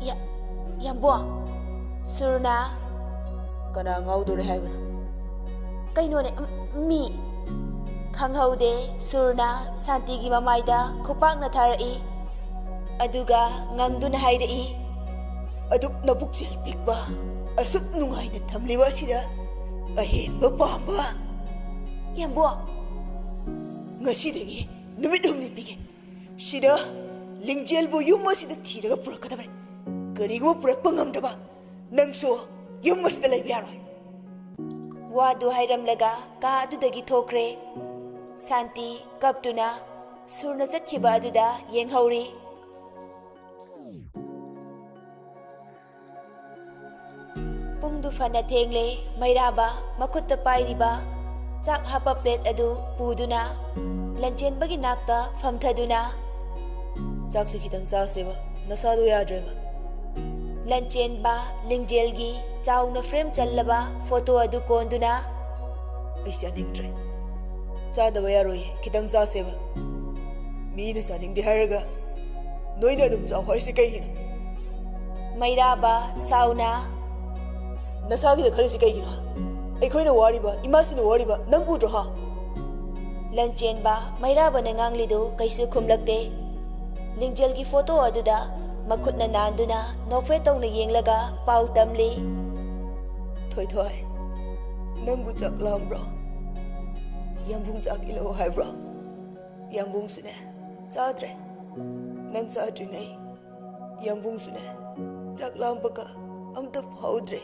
"ꯌꯥ-, ꯌꯥꯝꯕꯣ?" ꯁꯨꯔꯅ, "ꯀꯅꯥ ꯉꯥꯎꯗꯣꯔꯦ ꯍꯥꯏꯕꯅꯣ?" "ꯀꯩꯅꯣꯅꯦ, ꯎꯝ, ꯃꯤ?" ꯈꯪꯍꯧꯗꯦ, ꯁꯨꯔꯅ ꯁꯥꯟꯇꯤꯒꯤ ꯃꯃꯥꯏꯗ ꯈꯨꯄꯥꯛꯅ ꯊꯥꯔꯛꯏ꯫ ꯑꯗꯨꯒ ꯉꯪꯗꯨꯅ ꯍꯥꯏꯔꯛꯏ, "ꯑꯗꯨꯛ ꯅꯕꯨꯛꯆꯦꯜ ꯄꯤꯛꯄ, ꯑꯁꯨꯛ ꯅꯨꯡꯉꯥꯏꯅ ꯊꯝꯂꯤꯕ ꯑꯁꯤꯗ ꯑꯍꯦꯟꯕ ꯄꯥꯝꯕ? ꯌꯥꯝꯕꯣ, ꯉꯁꯤꯗꯒꯤ ꯅꯨꯃꯤꯠ ꯍꯨꯝꯅꯤ ꯄꯤꯒꯦ꯫ ꯁꯤꯗ ꯂꯤꯡꯖꯦꯜꯕꯨ ꯌꯨꯝ ꯑꯁꯤꯗ ꯊꯤꯔꯒ ꯄꯨꯔꯛꯀꯗꯕꯅꯤ꯫ ꯀꯔꯤꯒꯨꯝꯕ ꯄꯨꯔꯛꯄ ꯉꯝꯗ꯭ꯔꯕ, ꯅꯪꯁꯨ ꯌꯨꯝ ꯑꯁꯤꯗ ꯂꯩꯕ ꯌꯥꯔꯣꯏ꯫" ꯋꯥꯗꯨ ꯍꯥꯏꯔꯝꯂꯒ ꯀꯥ ꯑꯗꯨꯗꯒꯤ ꯊꯣꯛꯈ꯭ꯔꯦ꯫ ꯁꯥꯟꯇꯤ ꯀꯞꯇꯨꯅ ꯁꯨꯔꯅ ꯆꯠꯈꯤꯕ ꯑꯗꯨꯗ ꯌꯦꯡꯍꯧꯔꯤ꯫ ꯄꯨꯡꯗꯨ ꯐꯅ ꯊꯦꯡꯂꯦ꯫ ꯃꯩꯔꯥꯕ ꯃꯈꯨꯠꯇ ꯄꯥꯏꯔꯤꯕ ꯆꯥꯛ ꯍꯥꯞꯄ ꯄ꯭ꯂꯦꯠ ꯑꯗꯨ ꯄꯨꯗꯨꯅ ꯂꯟꯆꯦꯟꯕꯒꯤ ꯅꯥꯛꯇ ꯐꯝꯊꯗꯨꯅ, "ꯆꯥꯛꯁꯦ ꯈꯤꯇꯪ ꯆꯥꯁꯦꯕ, ꯅꯁꯥꯗꯣ ꯌꯥꯗ꯭ꯔꯦꯕ꯫" ꯂꯟꯆꯦꯟꯕ ꯂꯤꯡꯖꯦꯜꯒꯤ ꯆꯥꯎꯅ ꯐ꯭ꯔꯦꯝ ꯆꯜꯂꯕ ꯐꯣꯇꯣ ꯑꯗꯨ ꯀꯣꯟꯗꯨꯅ, "ꯑꯩ ꯆꯥꯅꯤꯡꯗ꯭ꯔꯦ꯫ ꯆꯥꯗꯕ ꯌꯥꯔꯣꯏꯌꯦ, ꯈꯤꯇꯪ ꯆꯥꯁꯦꯕ꯫ ꯃꯤꯅ ꯆꯥꯅꯤꯡꯗꯦ ꯍꯥꯏꯔꯒ ꯅꯣꯏꯅ ꯑꯗꯨꯝ ꯆꯥꯎ ꯍꯥꯏꯁꯦ ꯀꯩꯒꯤꯅꯣ?" ꯃꯩꯔꯥꯕ ꯁꯥꯎꯅ, "ꯅꯁꯥꯒꯤꯗ ꯈꯜꯂꯤꯁꯤ ꯀꯩꯒꯤꯅꯣ? ꯑꯩꯈꯣꯏꯅ ꯋꯥꯔꯤꯕ, ꯏꯃꯥꯁꯤꯅ ꯋꯥꯔꯤꯕ ꯅꯪ ꯎꯗ꯭ꯔꯣ, ꯍꯥ?" ꯂꯟꯆꯦꯟꯕ ꯃꯩꯔꯥꯕꯅ ꯉꯥꯡꯂꯤꯗꯨ ꯀꯩꯁꯨ ꯈꯨꯝꯂꯛꯇꯦ꯫ ꯂꯤꯡꯖꯦꯜꯒꯤ ꯐꯣꯇꯣ ꯑꯗꯨꯗ ꯃꯈꯨꯠꯅ ꯅꯥꯟꯗꯨꯅ ꯅꯣꯛꯐꯦꯠ ꯇꯧꯅ ꯌꯦꯡꯂꯒ ꯄꯥꯎ ꯇꯝꯂꯤ꯫ "ꯊꯣꯏꯊꯣꯏ, ꯅꯪꯕꯨ ꯆꯥꯛ ꯂꯥꯝꯕ꯭ꯔꯣ? ꯌꯥꯝꯕꯨꯡ ꯆꯥꯛ ꯏꯜꯂꯛꯑꯣ ꯍꯥꯏꯕ꯭ꯔꯣ? ꯌꯥꯝꯕꯨꯡꯁꯨꯅꯦ ꯆꯥꯗ꯭ꯔꯦ꯫ ꯅꯪ ꯆꯥꯗ꯭ꯔꯤꯉꯩ ꯌꯥꯝꯕꯨꯡꯁꯨꯅꯦ, ꯆꯥꯛ ꯂꯥꯝꯕꯒ ꯑꯝꯇ ꯐꯥꯎꯗ꯭ꯔꯦ꯫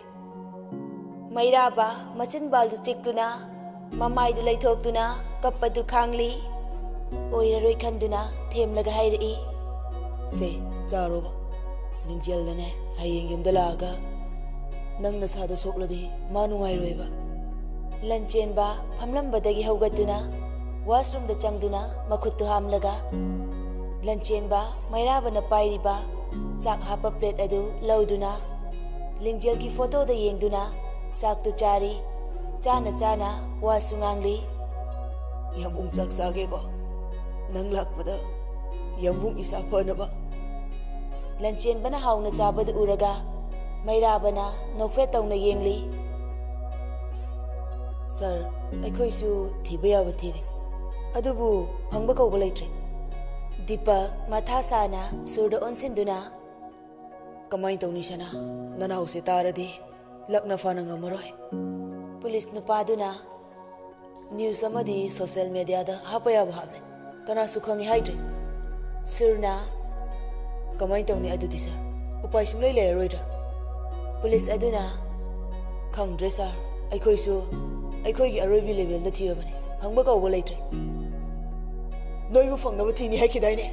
ꯃꯩꯔꯥꯕ ꯃꯆꯤꯟꯕꯥꯜꯗꯨ ꯆꯤꯛꯇꯨꯅ, ꯃꯃꯥꯏꯗꯨ ꯂꯩꯊꯣꯛꯇꯨꯅ ꯀꯞꯄꯗꯨ ꯈꯥꯡꯂꯤ꯫ ꯑꯣꯏꯔꯔꯣꯏ ꯈꯟꯗꯨꯅ ꯊꯦꯝꯂꯒ ꯍꯥꯏꯔꯛꯏ, "ꯁꯦ, ꯆꯥꯔꯣꯕ꯫ ꯂꯤꯡꯖꯦꯜꯅꯅꯦ, ꯍꯌꯦꯡ ꯌꯨꯝꯗ ꯂꯥꯛꯑꯒ ꯅꯪ ꯅꯁꯥꯗꯣ ꯁꯣꯛꯂꯗꯤ ꯃꯥ ꯅꯨꯡꯉꯥꯏꯔꯣꯏꯕ꯫" ꯂꯟꯆꯦꯟꯕ ꯐꯝꯂꯝꯕꯗꯒꯤ ꯍꯧꯒꯠꯇꯨꯅ ꯋꯥꯁꯔꯨꯝꯗ ꯆꯪꯗꯨꯅ ꯃꯈꯨꯠꯇꯨ ꯍꯥꯝꯂꯒ, ꯂꯟꯆꯦꯟꯕ ꯃꯩꯔꯥꯕꯅ ꯄꯥꯏꯔꯤꯕ ꯆꯥꯛ ꯍꯥꯞꯄ ꯄ꯭ꯂꯦꯠ ꯑꯗꯨ ꯂꯧꯗꯨꯅ ꯂꯤꯡꯖꯦꯜꯒꯤ ꯐꯣꯇꯣꯗ ꯌꯦꯡꯗꯨꯅ ꯆꯥꯛꯇꯨ ꯆꯥꯔꯤ꯫ ꯆꯥꯅ ꯆꯥꯅ ꯋꯥꯁꯨ ꯉꯥꯡꯂꯤ꯫ "ꯌꯥꯝꯕꯨꯡ ꯆꯥꯛ ꯆꯥꯒꯦꯀꯣ꯫ ꯅꯪ ꯂꯥꯛꯄꯗ ꯌꯥꯝꯕꯨꯡ ꯏꯁꯥ ꯐꯅꯕ꯫" ꯂꯟꯆꯦꯟꯕꯅ ꯍꯥꯎꯅ ꯆꯥꯕꯗꯨ ꯎꯔꯒ ꯃꯩꯔꯥꯕꯅ ꯅꯣꯛꯐꯦꯠ ꯇꯧꯅ ꯌꯦꯡꯂꯤ꯫ "ꯁꯥꯔ, ꯑꯩꯈꯣꯏꯁꯨ ꯊꯤꯕ ꯌꯥꯕ ꯊꯤꯔꯦ, ꯑꯗꯨꯕꯨ ꯐꯪꯕ ꯀꯧꯕ ꯂꯩꯇ꯭ꯔꯦ꯫" ꯗꯤꯄꯛ ꯃꯊꯥ ꯁꯥꯅ ꯁꯨꯔꯗ ꯑꯣꯟꯁꯤꯟꯗꯨꯅ, "ꯀꯃꯥꯏꯅ ꯇꯧꯅꯤ ꯁꯅꯥ? ꯅꯅꯥꯎꯁꯦ ꯇꯥꯔꯗꯤ ꯂꯛꯅ ꯐꯥꯅ ꯉꯝꯃꯔꯣꯏ꯫" ꯄꯨꯂꯤꯁ ꯅꯨꯄꯥꯗꯨꯅ, "ꯅ꯭ꯌꯨꯁ ꯑꯃꯗꯤ ꯁꯣꯁꯤꯌꯦꯜ ꯃꯦꯗꯤꯌꯥꯗ ꯍꯥꯞꯄ ꯌꯥꯕ ꯍꯥꯞꯂꯦ, ꯀꯅꯥꯁꯨ ꯈꯪꯉꯤ ꯍꯥꯏꯗ꯭ꯔꯤ꯫" ꯁꯨꯔꯅ, "ꯀꯃꯥꯏꯅ ꯇꯧꯅꯤ ꯑꯗꯨꯗꯤ ꯁꯥꯔ? ꯎꯄꯥꯏ ꯁꯨꯡꯂꯩ ꯂꯩꯔꯔꯣꯏꯗ꯭ꯔꯥ?" ꯄꯨꯂꯤꯁ ꯑꯗꯨꯅ, "ꯈꯪꯗ꯭ꯔꯦ ꯁꯥꯔ, ꯑꯩꯈꯣꯏꯁꯨ ꯑꯩꯈꯣꯏꯒꯤ ꯑꯔꯣꯏꯕꯤ ꯂꯦꯚꯦꯜꯗ ꯊꯤꯔꯕꯅꯤ, ꯐꯪꯕ ꯀꯧꯕ ꯂꯩꯇ꯭ꯔꯦ꯫" "ꯅꯣꯏꯕꯨ ꯐꯪꯅꯕ ꯊꯤꯅꯤ ꯍꯥꯏꯈꯤꯗꯥꯏꯅꯦ?"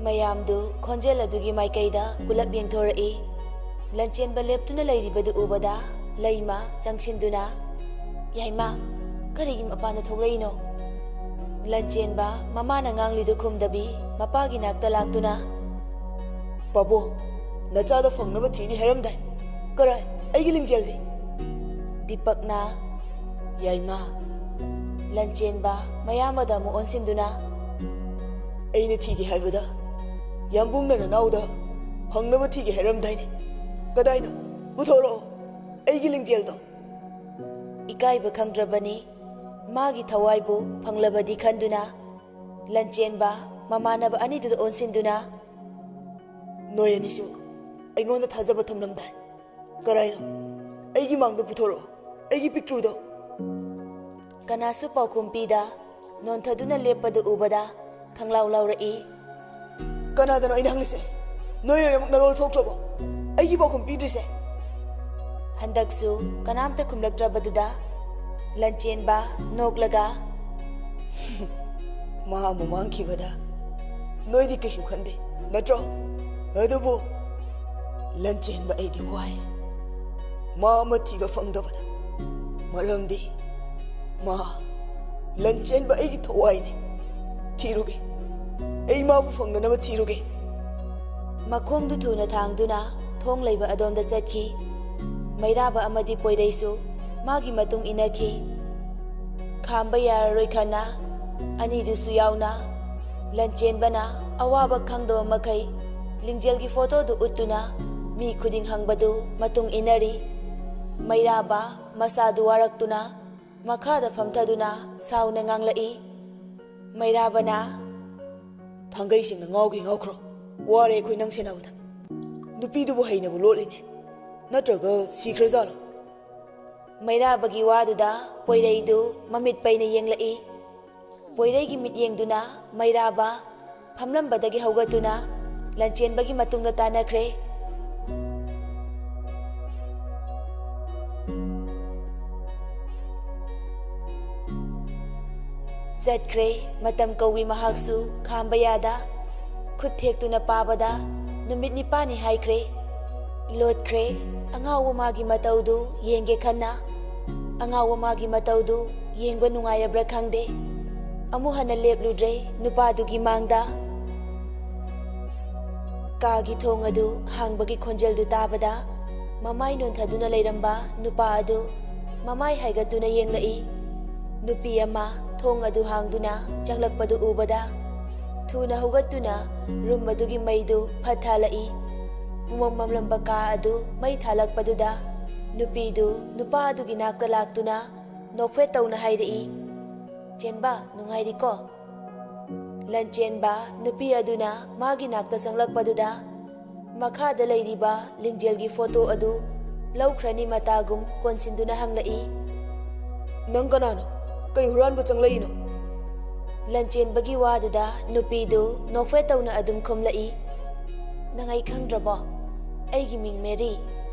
ꯃꯌꯥꯝꯗꯨ ꯈꯣꯟꯖꯦꯜ ꯑꯗꯨꯒꯤ ꯃꯥꯏꯀꯩꯗ ꯄꯨꯂꯞ ꯌꯦꯡꯊꯣꯔꯛꯏ꯫ ꯂꯟꯆꯦꯟꯕ ꯂꯦꯞꯇꯨꯅ ꯂꯩꯔꯤꯕꯗꯨ ꯎꯕꯗ ꯂꯩꯃ ꯆꯪꯁꯤꯟꯗꯨꯅ, "ꯌꯥꯏꯃ, ꯀꯔꯤꯒꯤ ꯃꯄꯥꯟꯗ ꯊꯣꯛꯂꯛꯏꯅꯣ?" ꯂꯟꯆꯦꯟꯕ ꯃꯃꯥꯅ ꯉꯥꯡꯂꯤꯗꯨ ꯈꯨꯝꯗꯕꯤ ꯃꯄꯥꯒꯤ ꯅꯥꯛꯇ ꯂꯥꯛꯇꯨꯅ, "ꯄꯥꯕꯣ, ꯅꯆꯥꯗꯣ ꯐꯪꯅꯕ ꯊꯤꯅꯤ ꯍꯥꯏꯔꯝꯗꯥꯏ? ꯀꯔꯥꯏ? ꯑꯩꯒꯤ ꯂꯤꯡꯖꯦꯜꯗꯤ?" ꯗꯤꯄꯛꯅ, "ꯌꯥꯏꯃ꯫" ꯂꯟꯆꯦꯟꯕ ꯃꯌꯥꯝꯕꯗ ꯑꯃꯨꯛ ꯑꯣꯟꯁꯤꯟꯗꯨꯅ, "ꯑꯩꯅ ꯊꯤꯒꯦ ꯍꯥꯏꯕꯗ ꯌꯥꯝꯕꯨꯡꯅ ꯅꯅꯥꯎꯗ ꯐꯪꯅꯕ ꯊꯤꯒꯦ ꯍꯥꯏꯔꯝꯗꯥꯏꯅꯦ? ꯀꯗꯥꯏꯅꯣ? ꯄꯨꯊꯣꯔꯛꯑꯣ ꯑꯩꯒꯤ ꯂꯤꯡꯖꯦꯜꯗꯣ꯫" ꯏꯀꯥꯏꯕ ꯈꯪꯗ꯭ꯔꯕꯅꯤ꯫ ꯃꯥꯒꯤ ꯊꯋꯥꯏꯕꯨ ꯐꯪꯂꯕꯗꯤ ꯈꯟꯗꯨꯅ ꯂꯟꯆꯦꯟꯕ ꯃꯃꯥꯟꯅꯕ ꯑꯅꯤꯗꯨꯗ ꯑꯣꯟꯁꯤꯟꯗꯨꯅ, "ꯅꯣꯏ ꯑꯅꯤꯁꯨ ꯑꯩꯉꯣꯟꯗ ꯊꯥꯖꯕ ꯊꯝꯂꯝꯗꯥꯏ꯫ ꯀꯔꯥꯏꯅꯣ? ꯑꯩꯒꯤ ꯃꯥꯡꯗ ꯄꯨꯊꯣꯔꯛꯑꯣ ꯑꯩꯒꯤ ꯄꯤꯛꯇ꯭ꯔꯨꯗꯣ꯫" ꯀꯅꯥꯁꯨ ꯄꯥꯎꯈꯨꯝ ꯄꯤꯗ ꯅꯣꯟꯊꯗꯨꯅ ꯂꯦꯞꯄꯗꯨ ꯎꯕꯗ ꯈꯪꯂꯥꯎ ꯂꯥꯎꯔꯛꯏ꯫ "ꯀꯅꯥꯗꯅꯣ ꯑꯩꯅ ꯍꯪꯂꯤꯁꯦ? ꯅꯣꯏ ꯂꯣꯏꯅꯃꯛ ꯅꯔꯣꯜ ꯊꯣꯛꯇ꯭ꯔꯕꯣ? ꯑꯩꯒꯤ ꯄꯥꯎꯈꯨꯝ ꯄꯤꯗ꯭ꯔꯤꯁꯦ? ꯍꯟꯗꯛꯁꯨ ꯀꯅꯥꯝꯇ ꯈꯨꯝꯂꯛꯇ꯭ꯔꯕꯗꯨꯗ ꯂꯟꯆꯦꯟꯕ ꯅꯣꯛꯂꯒ, "ꯃꯥ ꯑꯃꯨꯛ ꯃꯥꯡꯈꯤꯕꯗ ꯅꯣꯏꯗꯤ ꯀꯩꯁꯨ ꯈꯟꯗꯦ, ꯅꯠꯇ꯭ꯔꯣ? ꯑꯗꯨꯕꯨ ꯂꯟꯆꯦꯟꯕ ꯑꯩꯗꯤ ꯋꯥꯏ꯫ ꯃꯥ ꯑꯃ ꯊꯤꯕ ꯐꯪꯗꯕꯗ꯫ ꯃꯔꯝꯗꯤ ꯃꯥ ꯂꯟꯆꯦꯟꯕ ꯑꯩꯒꯤ ꯊꯋꯥꯏꯅꯤ꯫ ꯊꯤꯔꯨꯒꯦ꯫ ꯑꯩ ꯃꯥꯕꯨ ꯐꯪꯅꯅꯕ ꯊꯤꯔꯨꯒꯦ꯫" ꯃꯈꯣꯡꯗꯨ ꯊꯨꯅ ꯊꯥꯡꯗꯨꯅ ꯊꯣꯡ ꯂꯩꯕ ꯑꯗꯣꯝꯗ ꯆꯠꯈꯤ꯫ ꯃꯩꯔꯥꯕ ꯑꯃꯗꯤ ꯄꯣꯏꯔꯩꯁꯨ ꯃꯥꯒꯤ ꯃꯇꯨꯡ ꯏꯟꯅꯈꯤ꯫ ꯈꯥꯝꯕ ꯌꯥꯔꯔꯣꯏ ꯈꯟꯅ ꯑꯅꯤꯗꯨꯁꯨ ꯌꯥꯎꯅ ꯂꯟꯆꯦꯟꯕꯅ ꯑꯋꯥꯕ ꯈꯪꯗꯕ ꯃꯈꯩ ꯂꯤꯡꯖꯦꯜꯒꯤ ꯐꯣꯇꯣꯗꯨ ꯎꯠꯇꯨꯅ ꯃꯤ ꯈꯨꯗꯤꯡ ꯍꯪꯕꯗꯨ ꯃꯇꯨꯡ ꯏꯟꯅꯔꯤ꯫ ꯃꯩꯔꯥꯕ ꯃꯁꯥꯗꯨ ꯋꯥꯔꯛꯇꯨꯅ ꯃꯈꯥꯗ ꯐꯝꯊꯗꯨꯅ ꯁꯥꯎꯅ ꯉꯥꯡꯂꯛꯏ꯫ ꯃꯩꯔꯥꯕꯅ, "ꯊꯥꯡꯒꯩ ꯁꯦꯡꯅ ꯉꯥꯎꯒꯦ ꯉꯥꯎꯈ꯭ꯔꯣ꯫ ꯋꯥꯔꯦ ꯑꯩꯈꯣꯏ ꯅꯪ ꯁꯦꯟꯅꯕꯗ꯫ ꯅꯨꯄꯤꯗꯨꯕꯨ ꯍꯩꯅꯕꯨ ꯂꯣꯠꯂꯤꯅꯦ꯫ ꯅꯠꯇ꯭ꯔꯒ ꯁꯤꯈ꯭ꯔꯖꯥꯠꯂꯣ?" ꯃꯩꯔꯥꯕꯒꯤ ꯋꯥꯗꯨꯗ ꯄꯣꯏꯔꯩꯗꯨ ꯃꯃꯤꯠ ꯄꯩꯅ ꯌꯦꯡꯂꯛꯏ꯫ ꯄꯣꯏꯔꯩꯒꯤ ꯃꯤꯠꯌꯦꯡꯗꯨꯅ ꯃꯩꯔꯥꯕ ꯐꯝꯂꯝꯕꯗꯒꯤ ꯍꯧꯒꯠꯇꯨꯅ ꯂꯟꯆꯦꯟꯕꯒꯤ ꯃꯇꯨꯡꯗ ꯇꯥꯟꯅꯈ꯭ꯔꯦ꯫ ꯆꯠꯈ꯭ꯔꯦ꯫ ꯃꯇꯝ ꯀꯧꯏ ꯃꯍꯥꯛꯁꯨ ꯈꯥꯝꯕ ꯌꯥꯗ꯫ ꯈꯨꯠ ꯊꯦꯛꯇꯨꯅ ꯄꯥꯕꯗ ꯅꯨꯃꯤꯠ ꯅꯤꯄꯥꯜꯅꯤ ꯍꯥꯏꯈ꯭ꯔꯦ꯫ ꯂꯣꯠꯈ꯭ꯔꯦ꯫ ꯑꯉꯥꯎꯕ ꯃꯥꯒꯤ ꯃꯇꯧꯗꯨ ꯌꯦꯡꯒꯦ ꯈꯟꯅ꯫ ꯑꯉꯥꯎꯕ ꯃꯥꯒꯤ ꯃꯇꯧꯗꯨ ꯌꯦꯡꯕ ꯅꯨꯡꯉꯥꯏꯔꯕ꯭ꯔꯥ ꯈꯪꯗꯦ꯫ ꯑꯃꯨꯛ ꯍꯟꯅ ꯂꯦꯞꯂꯨꯗ꯭ꯔꯦ ꯅꯨꯄꯥꯗꯨꯒꯤ ꯃꯥꯡꯗ꯫ ꯀꯥꯒꯤ ꯊꯣꯡ ꯑꯗꯨ ꯍꯥꯡꯕꯒꯤ ꯈꯣꯟꯖꯦꯜꯗꯨ ꯇꯥꯕꯗ ꯃꯃꯥꯏ ꯅꯣꯟꯊꯗꯨꯅ ꯂꯩꯔꯝꯕ ꯅꯨꯄꯥ ꯑꯗꯨ ꯃꯃꯥꯏ ꯍꯥꯏꯒꯠꯇꯨꯅ ꯌꯦꯡꯂꯛꯏ꯫ ꯅꯨꯄꯤ ꯑꯃ ꯊꯣꯡ ꯑꯗꯨ ꯍꯥꯡꯗꯨꯅ ꯆꯪꯂꯛꯄꯗꯨ ꯎꯕꯗ ꯊꯨꯅ ꯍꯧꯒꯠꯇꯨꯅ ꯔꯨꯝ ꯑꯗꯨꯒꯤ ꯃꯩꯗꯨ ꯐꯠ ꯊꯥꯜꯂꯛꯏ꯫ ꯄꯨꯃꯝ ꯃꯝꯂꯝꯕ ꯀꯥ ꯑꯗꯨ ꯃꯩ ꯊꯥꯜꯂꯛꯄꯗꯨꯗ ꯅꯨꯄꯤꯗꯨ ꯅꯨꯄꯥ ꯑꯗꯨꯒꯤ ꯅꯥꯛꯇ ꯂꯥꯛꯇꯨꯅ ꯅꯣꯛꯐꯦꯠ ꯇꯧꯅ ꯍꯥꯏꯔꯛꯏ, "ꯆꯦꯟꯕ, ꯅꯨꯡꯉꯥꯏꯔꯤꯀꯣ?" ꯂꯟꯆꯦꯟꯕ ꯅꯨꯄꯤ ꯑꯗꯨꯅ ꯃꯥꯒꯤ ꯅꯥꯛꯇ ꯆꯪꯂꯛꯄꯗꯨꯗ ꯃꯈꯥꯗ ꯂꯩꯔꯤꯕ ꯂꯤꯡꯖꯦꯜꯒꯤ ꯐꯣꯇꯣ ꯑꯗꯨ ꯂꯧꯈ꯭ꯔꯅꯤ ꯃꯇꯥꯒꯨꯝ ꯀꯣꯟꯁꯤꯟꯗꯨꯅ ꯍꯪꯂꯛꯏ, "ꯅꯪ ꯀꯅꯥꯅꯣ? ꯀꯩ ꯍꯨꯔꯥꯟꯕ ꯆꯪꯂꯛꯏꯅꯣ?" ꯂꯟꯆꯦꯟꯕꯒꯤ ꯋꯥꯗꯨꯗ ꯅꯨꯄꯤꯗꯨ ꯅꯣꯛꯐꯦꯠ ꯇꯧꯅ ꯑꯗꯨꯝ ꯈꯨꯝꯂꯛꯏ, ꯅꯪ ꯑꯩ ꯈꯪꯗ꯭ꯔꯕꯣ? ꯑꯩꯒꯤ ꯃꯤꯡ ꯃꯦꯔꯤ,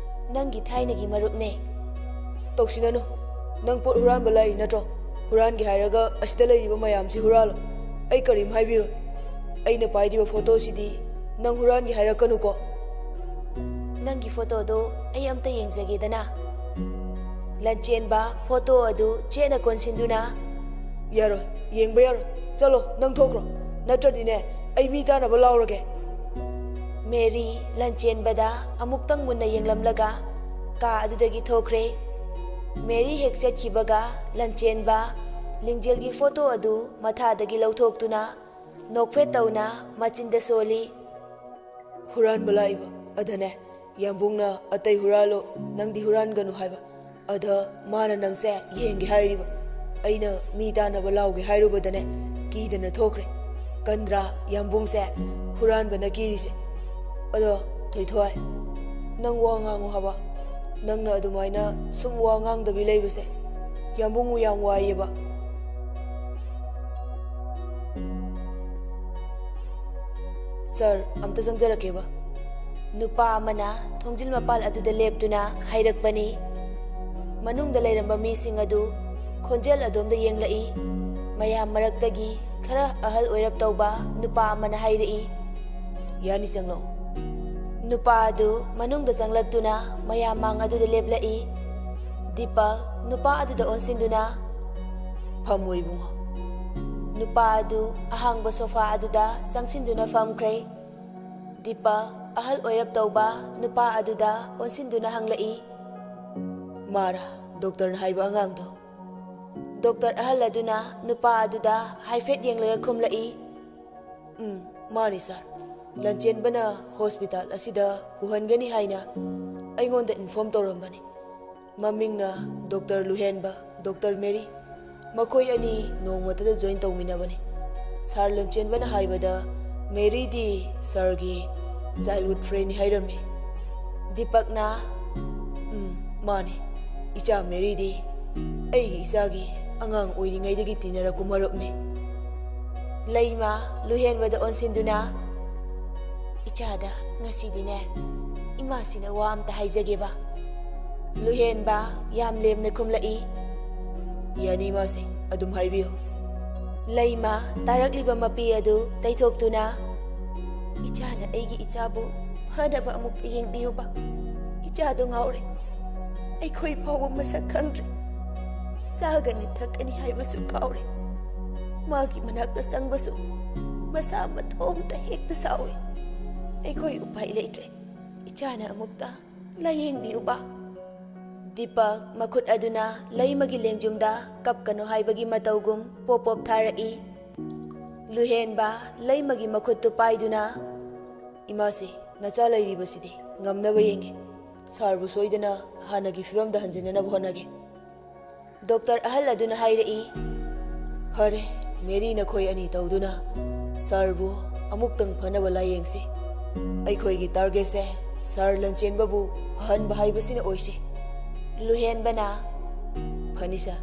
ꯅꯪꯒꯤ ꯊꯥꯏꯅꯒꯤ ꯃꯔꯨꯞꯅꯦ꯫ ꯇꯧꯁꯤꯟꯅꯅꯨ꯫ ꯅꯪ ꯄꯣꯠ ꯍꯨꯔꯥꯟꯕ ꯂꯥꯛꯏ ꯅꯠꯇ꯭ꯔꯣ? ꯍꯨꯔꯥꯟꯒꯦ ꯍꯥꯏꯔꯒ ꯑꯁꯤꯗ ꯂꯩꯔꯤꯕ ꯃꯌꯥꯝꯁꯤ ꯍꯨꯔꯥꯜꯂꯣ꯫ ꯑꯩ ꯀꯔꯤꯝ ꯍꯥꯏꯕꯤꯔꯣꯏ꯫ ꯑꯩꯅ ꯄꯥꯏꯔꯤꯕ ꯐꯣꯇꯣꯁꯤꯗꯤ ꯅꯪ ꯍꯨꯔꯥꯟꯒꯦ ꯍꯥꯏꯔꯛꯀꯅꯨꯀꯣ꯫ ꯅꯪꯒꯤ ꯐꯣꯇꯣꯗꯣ ꯑꯩ ꯑꯝꯇ ꯌꯦꯡꯖꯒꯦꯗꯅ꯫ ꯂꯟꯆꯦꯟꯕ ꯐꯣꯇꯣ ꯑꯗꯨ ꯆꯦꯠꯅ ꯀꯣꯟꯁꯤꯟꯗꯨꯅ, "ꯌꯥꯔꯣꯏ, ꯌꯦꯡꯕ ꯌꯥꯔꯣꯏ꯫ ꯆꯠꯂꯣ, ꯅꯪ ꯊꯣꯛꯈ꯭ꯔꯣ꯫ ꯅꯠꯇ꯭ꯔꯗꯤꯅꯦ, ꯑꯩ ꯃꯤ ꯇꯥꯟꯅꯕ ꯂꯥꯎꯔꯒꯦ꯫" ꯃꯦꯔꯤ ꯂꯟꯆꯦꯟꯕꯗ ꯑꯃꯨꯛꯇꯪ ꯃꯨꯟꯅ ꯌꯦꯡꯂꯝꯂꯒ ꯀꯥ ꯑꯗꯨꯗꯒꯤ ꯊꯣꯛꯈ꯭ꯔꯦ꯫ ꯃꯦꯔꯤ ꯍꯦꯛ ꯆꯠꯈꯤꯕꯒ ꯂꯟꯆꯦꯟꯕ ꯂꯤꯡꯖꯦꯜꯒꯤ ꯐꯣꯇꯣ ꯑꯗꯨ ꯃꯊꯥꯗꯒꯤ ꯂꯧꯊꯣꯛꯇꯨꯅ ꯅꯣꯛꯐꯦꯠ ꯇꯧꯅ ꯃꯆꯤꯟꯗ ꯁꯣꯜꯂꯤ꯫ ꯍꯨꯔꯥꯟꯕ ꯂꯥꯛꯏꯕ ꯑꯗꯅꯦ, ꯌꯥꯝꯕꯨꯡꯅ ꯑꯇꯩ ꯍꯨꯔꯥꯜꯂꯣ, ꯅꯪꯗꯤ ꯍꯨꯔꯥꯟꯒꯅꯨ ꯍꯥꯏꯕ꯫ ꯑꯗ ꯃꯥꯅ ꯅꯪꯁꯦ ꯌꯦꯡꯒꯦ ꯍꯥꯏꯔꯤꯕ꯫ ꯑꯩꯅ ꯃꯤ ꯇꯥꯟꯅꯕ ꯂꯥꯎꯒꯦ ꯍꯥꯏꯔꯨꯕꯗꯅꯦ, ꯀꯤꯗꯅ ꯊꯣꯛꯈ꯭ꯔꯦ꯫ ꯀꯟꯗ꯭ꯔꯥ ꯌꯥꯝꯕꯨꯡꯁꯦ ꯍꯨꯔꯥꯟꯕꯅ ꯀꯤꯔꯤꯁꯦ? ꯑꯗꯣ ꯊꯣꯏꯊꯣꯏ, ꯅꯪ ꯋꯥ ꯉꯥꯡꯉꯨ ꯍꯥꯏꯕ꯫ ꯅꯪꯅ ꯑꯗꯨꯃꯥꯏꯅ ꯁꯨꯝ ꯋꯥ ꯉꯥꯡꯗꯕꯤ ꯂꯩꯕꯁꯦ ꯌꯥꯝꯕꯨꯡꯕꯨ ꯌꯥꯝ ꯋꯥꯏꯌꯦꯕ꯫ "ꯁꯥꯔ, ꯑꯝꯇ ꯆꯪꯖꯔꯛꯀꯦꯕ꯫" ꯅꯨꯄꯥ ꯑꯃꯅ ꯊꯣꯡꯖꯤꯜ ꯃꯄꯥꯜ ꯑꯗꯨꯗ ꯂꯦꯞꯇꯨꯅ ꯍꯥꯏꯔꯛꯄꯅꯤ꯫ ꯃꯅꯨꯡꯗ ꯂꯩꯔꯝꯕ ꯃꯤꯁꯤꯡ ꯑꯗꯨ ꯈꯣꯟꯖꯦꯜ ꯑꯗꯣꯝꯗ ꯌꯦꯡꯂꯛꯏ꯫ ꯃꯌꯥꯝ ꯃꯔꯛꯇꯒꯤ ꯈꯔ ꯑꯍꯜ ꯑꯣꯏꯔꯞ ꯇꯧꯕ ꯅꯨꯄꯥ ꯑꯃꯅ ꯍꯥꯏꯔꯛꯏ, "ꯌꯥꯅꯤ, ꯆꯪꯂꯛꯎ꯫" ꯅꯨꯄꯥ ꯑꯗꯨ ꯃꯅꯨꯡꯗ ꯆꯪꯂꯛꯇꯨꯅ ꯃꯌꯥꯝ ꯃꯥꯡ ꯑꯗꯨꯗ ꯂꯦꯞꯂꯛꯏ꯫ ꯗꯤꯄꯛ ꯅꯨꯄꯥ ꯑꯗꯨꯗ ꯑꯣꯟꯁꯤꯟꯗꯨꯅ, "ꯐꯝꯃꯨ ꯏꯕꯨꯡꯉꯣ꯫" ꯅꯨꯄꯥ ꯑꯗꯨ ꯑꯍꯥꯡꯕ ꯁꯣꯐꯥ ꯑꯗꯨꯗ ꯆꯪꯁꯤꯟꯗꯨꯅ ꯐꯝꯈ꯭ꯔꯦ꯫ ꯗꯤꯄꯛ ꯑꯍꯜ ꯑꯣꯏꯔꯞ ꯇꯧꯕ ꯅꯨꯄꯥ ꯑꯗꯨꯗ ꯑꯣꯟꯁꯤꯟꯗꯨꯅ ꯍꯪꯂꯛꯏ, "ꯃꯥꯔꯥ, ꯗꯣꯛꯇꯔꯅ ꯍꯥꯏꯕ ꯑꯉꯥꯡꯗꯣ?" ꯗꯣꯛꯇꯔ ꯑꯍꯜ ꯑꯗꯨꯅ ꯅꯨꯄꯥ ꯑꯗꯨꯗ ꯍꯥꯏꯐꯦꯠ ꯌꯦꯡꯂꯒ ꯈꯨꯝꯂꯛꯏ, "ꯎꯝ, ꯃꯥꯅꯤ ꯁꯥꯔ꯫ ꯂꯟꯆꯦꯟꯕꯅ ꯍꯣꯁꯄꯤꯇꯥꯜ ꯑꯁꯤꯗ ꯄꯨꯍꯟꯒꯅꯤ ꯍꯥꯏꯅ ꯑꯩꯉꯣꯟꯗ ꯏꯟꯐꯣꯔꯝ ꯇꯧꯔꯝꯕꯅꯤ꯫ ꯃꯃꯤꯡꯅ ꯗꯣꯛꯇꯔ ꯂꯨꯍꯦꯟꯕ, ꯗꯣꯛꯇꯔ ꯃꯦꯔꯤ꯫ ꯃꯈꯣꯏ ꯑꯅꯤ ꯅꯣꯡꯃꯇꯗ ꯖꯣꯏꯟ ꯇꯧꯃꯤꯟꯅꯕꯅꯤ꯫ ꯁꯥꯔ ꯂꯟꯆꯦꯟꯕꯅ ꯍꯥꯏꯕꯗ ꯃꯦꯔꯤꯗꯤ ꯁꯥꯔꯒꯤ ꯆꯥꯏꯜꯍꯨꯗ ꯐ꯭ꯔꯦꯟꯅꯤ ꯍꯥꯏꯔꯝꯃꯤ꯫" ꯗꯤꯄꯛꯅ, "ꯎꯝ, ꯃꯥꯅꯤ꯫ ꯏꯆꯥ ꯃꯦꯔꯤꯗꯤ ꯑꯩꯒꯤ ꯏꯆꯥꯒꯤ ꯑꯉꯥꯡ ꯑꯣꯏꯔꯤꯉꯩꯗꯒꯤ ꯇꯤꯟꯅꯔꯛꯄ ꯃꯔꯨꯞꯅꯤ꯫" ꯂꯩꯃ ꯂꯨꯍꯦꯟꯕꯗ ꯑꯣꯟꯁꯤꯟꯗꯨꯅ, "ꯏꯆꯥꯗ ꯉꯁꯤꯗꯤꯅꯦ, ꯏꯃꯥꯁꯤꯅ ꯋꯥ ꯑꯝꯇ ꯍꯥꯏꯖꯒꯦꯕ꯫ ꯂꯨꯍꯦꯟꯕ ꯌꯥꯝ ꯂꯦꯝꯅ ꯈꯨꯝꯂꯛꯏ꯫ "ꯌꯥꯅꯤ ꯏꯃꯥꯁꯦ, ꯑꯗꯨꯝ ꯍꯥꯏꯕꯤꯌꯨ꯫" ꯂꯩꯃ ꯇꯥꯔꯛꯂꯤꯕ ꯃꯄꯤ ꯑꯗꯨ ꯇꯩꯊꯣꯛꯇꯨꯅ, "ꯏꯆꯥꯅ ꯑꯩꯒꯤ ꯏꯆꯥꯕꯨ ꯐꯅꯕ ꯑꯃꯨꯛꯇ ꯌꯦꯡꯕꯤꯌꯨꯕ꯫ ꯏꯆꯥꯗꯣ ꯉꯥꯎꯔꯦ꯫ ꯑꯩꯈꯣꯏ ꯐꯥꯎꯕ ꯃꯁꯛ ꯈꯪꯗ꯭ꯔꯦ꯫ ꯆꯥꯒꯅꯤ ꯊꯛꯀꯅꯤ ꯍꯥꯏꯕꯁꯨ ꯀꯥꯎꯔꯦ꯫ ꯃꯥꯒꯤ ꯃꯅꯥꯛꯇ ꯆꯪꯕꯁꯨ ꯃꯁꯥ ꯃꯇꯣꯝꯇ ꯍꯦꯛꯇ ꯁꯥꯎꯏ꯫ ꯑꯩꯈꯣꯏ ꯎꯄꯥꯏ ꯂꯩꯇ꯭ꯔꯦ꯫ ꯏꯆꯥꯅ ꯑꯃꯨꯛꯇ ꯂꯥꯌꯦꯡꯕꯤꯌꯨꯕ꯫" ꯗꯤꯄꯛ ꯃꯈꯨꯠ ꯑꯗꯨꯅ ꯂꯩꯃꯒꯤ ꯂꯦꯡꯖꯨꯝꯗ ꯀꯞꯀꯅꯨ ꯍꯥꯏꯕꯒꯤ ꯃꯇꯧꯒꯨꯝ ꯄꯣꯞ ꯄꯣꯞ ꯊꯥꯔꯛꯏ꯫ ꯂꯨꯍꯦꯟꯕ ꯂꯩꯃꯒꯤ ꯃꯈꯨꯠꯇꯨ ꯄꯥꯏꯗꯨꯅ, "ꯏꯃꯥꯁꯤ, ꯅꯆꯥ ꯂꯩꯔꯤꯕꯁꯤꯗꯤ ꯉꯝꯅꯕ ꯌꯦꯡꯒꯦ꯫ ꯁꯥꯔꯕꯨ ꯁꯣꯏꯗꯅ ꯍꯥꯟꯅꯒꯤ ꯐꯤꯕꯝꯗ ꯍꯟꯖꯤꯟꯅꯅꯕ ꯍꯣꯠꯅꯒꯦ꯫" ꯗꯣꯛꯇꯔ ꯑꯍꯜ ꯑꯗꯨꯅ ꯍꯥꯏꯔꯛꯏ, "ꯐꯔꯦ, ꯃꯦꯔꯤ, ꯅꯈꯣꯏ ꯑꯅꯤ ꯇꯧꯗꯨꯅ ꯁꯥꯔꯕꯨ ꯑꯃꯨꯛꯇꯪ ꯐꯅꯕ ꯂꯥꯌꯦꯡꯁꯤ꯫ ꯑꯩꯈꯣꯏꯒꯤ ꯇꯥꯔꯒꯦꯠꯁꯦ ꯁꯥꯔ ꯂꯟꯆꯦꯟꯕꯕꯨ ꯐꯍꯟꯕ ꯍꯥꯏꯕꯁꯤꯅ ꯑꯣꯏꯁꯤ꯫" ꯂꯨꯍꯦꯟꯕꯅ, "ꯐꯅꯤ ꯁꯥꯔ꯫"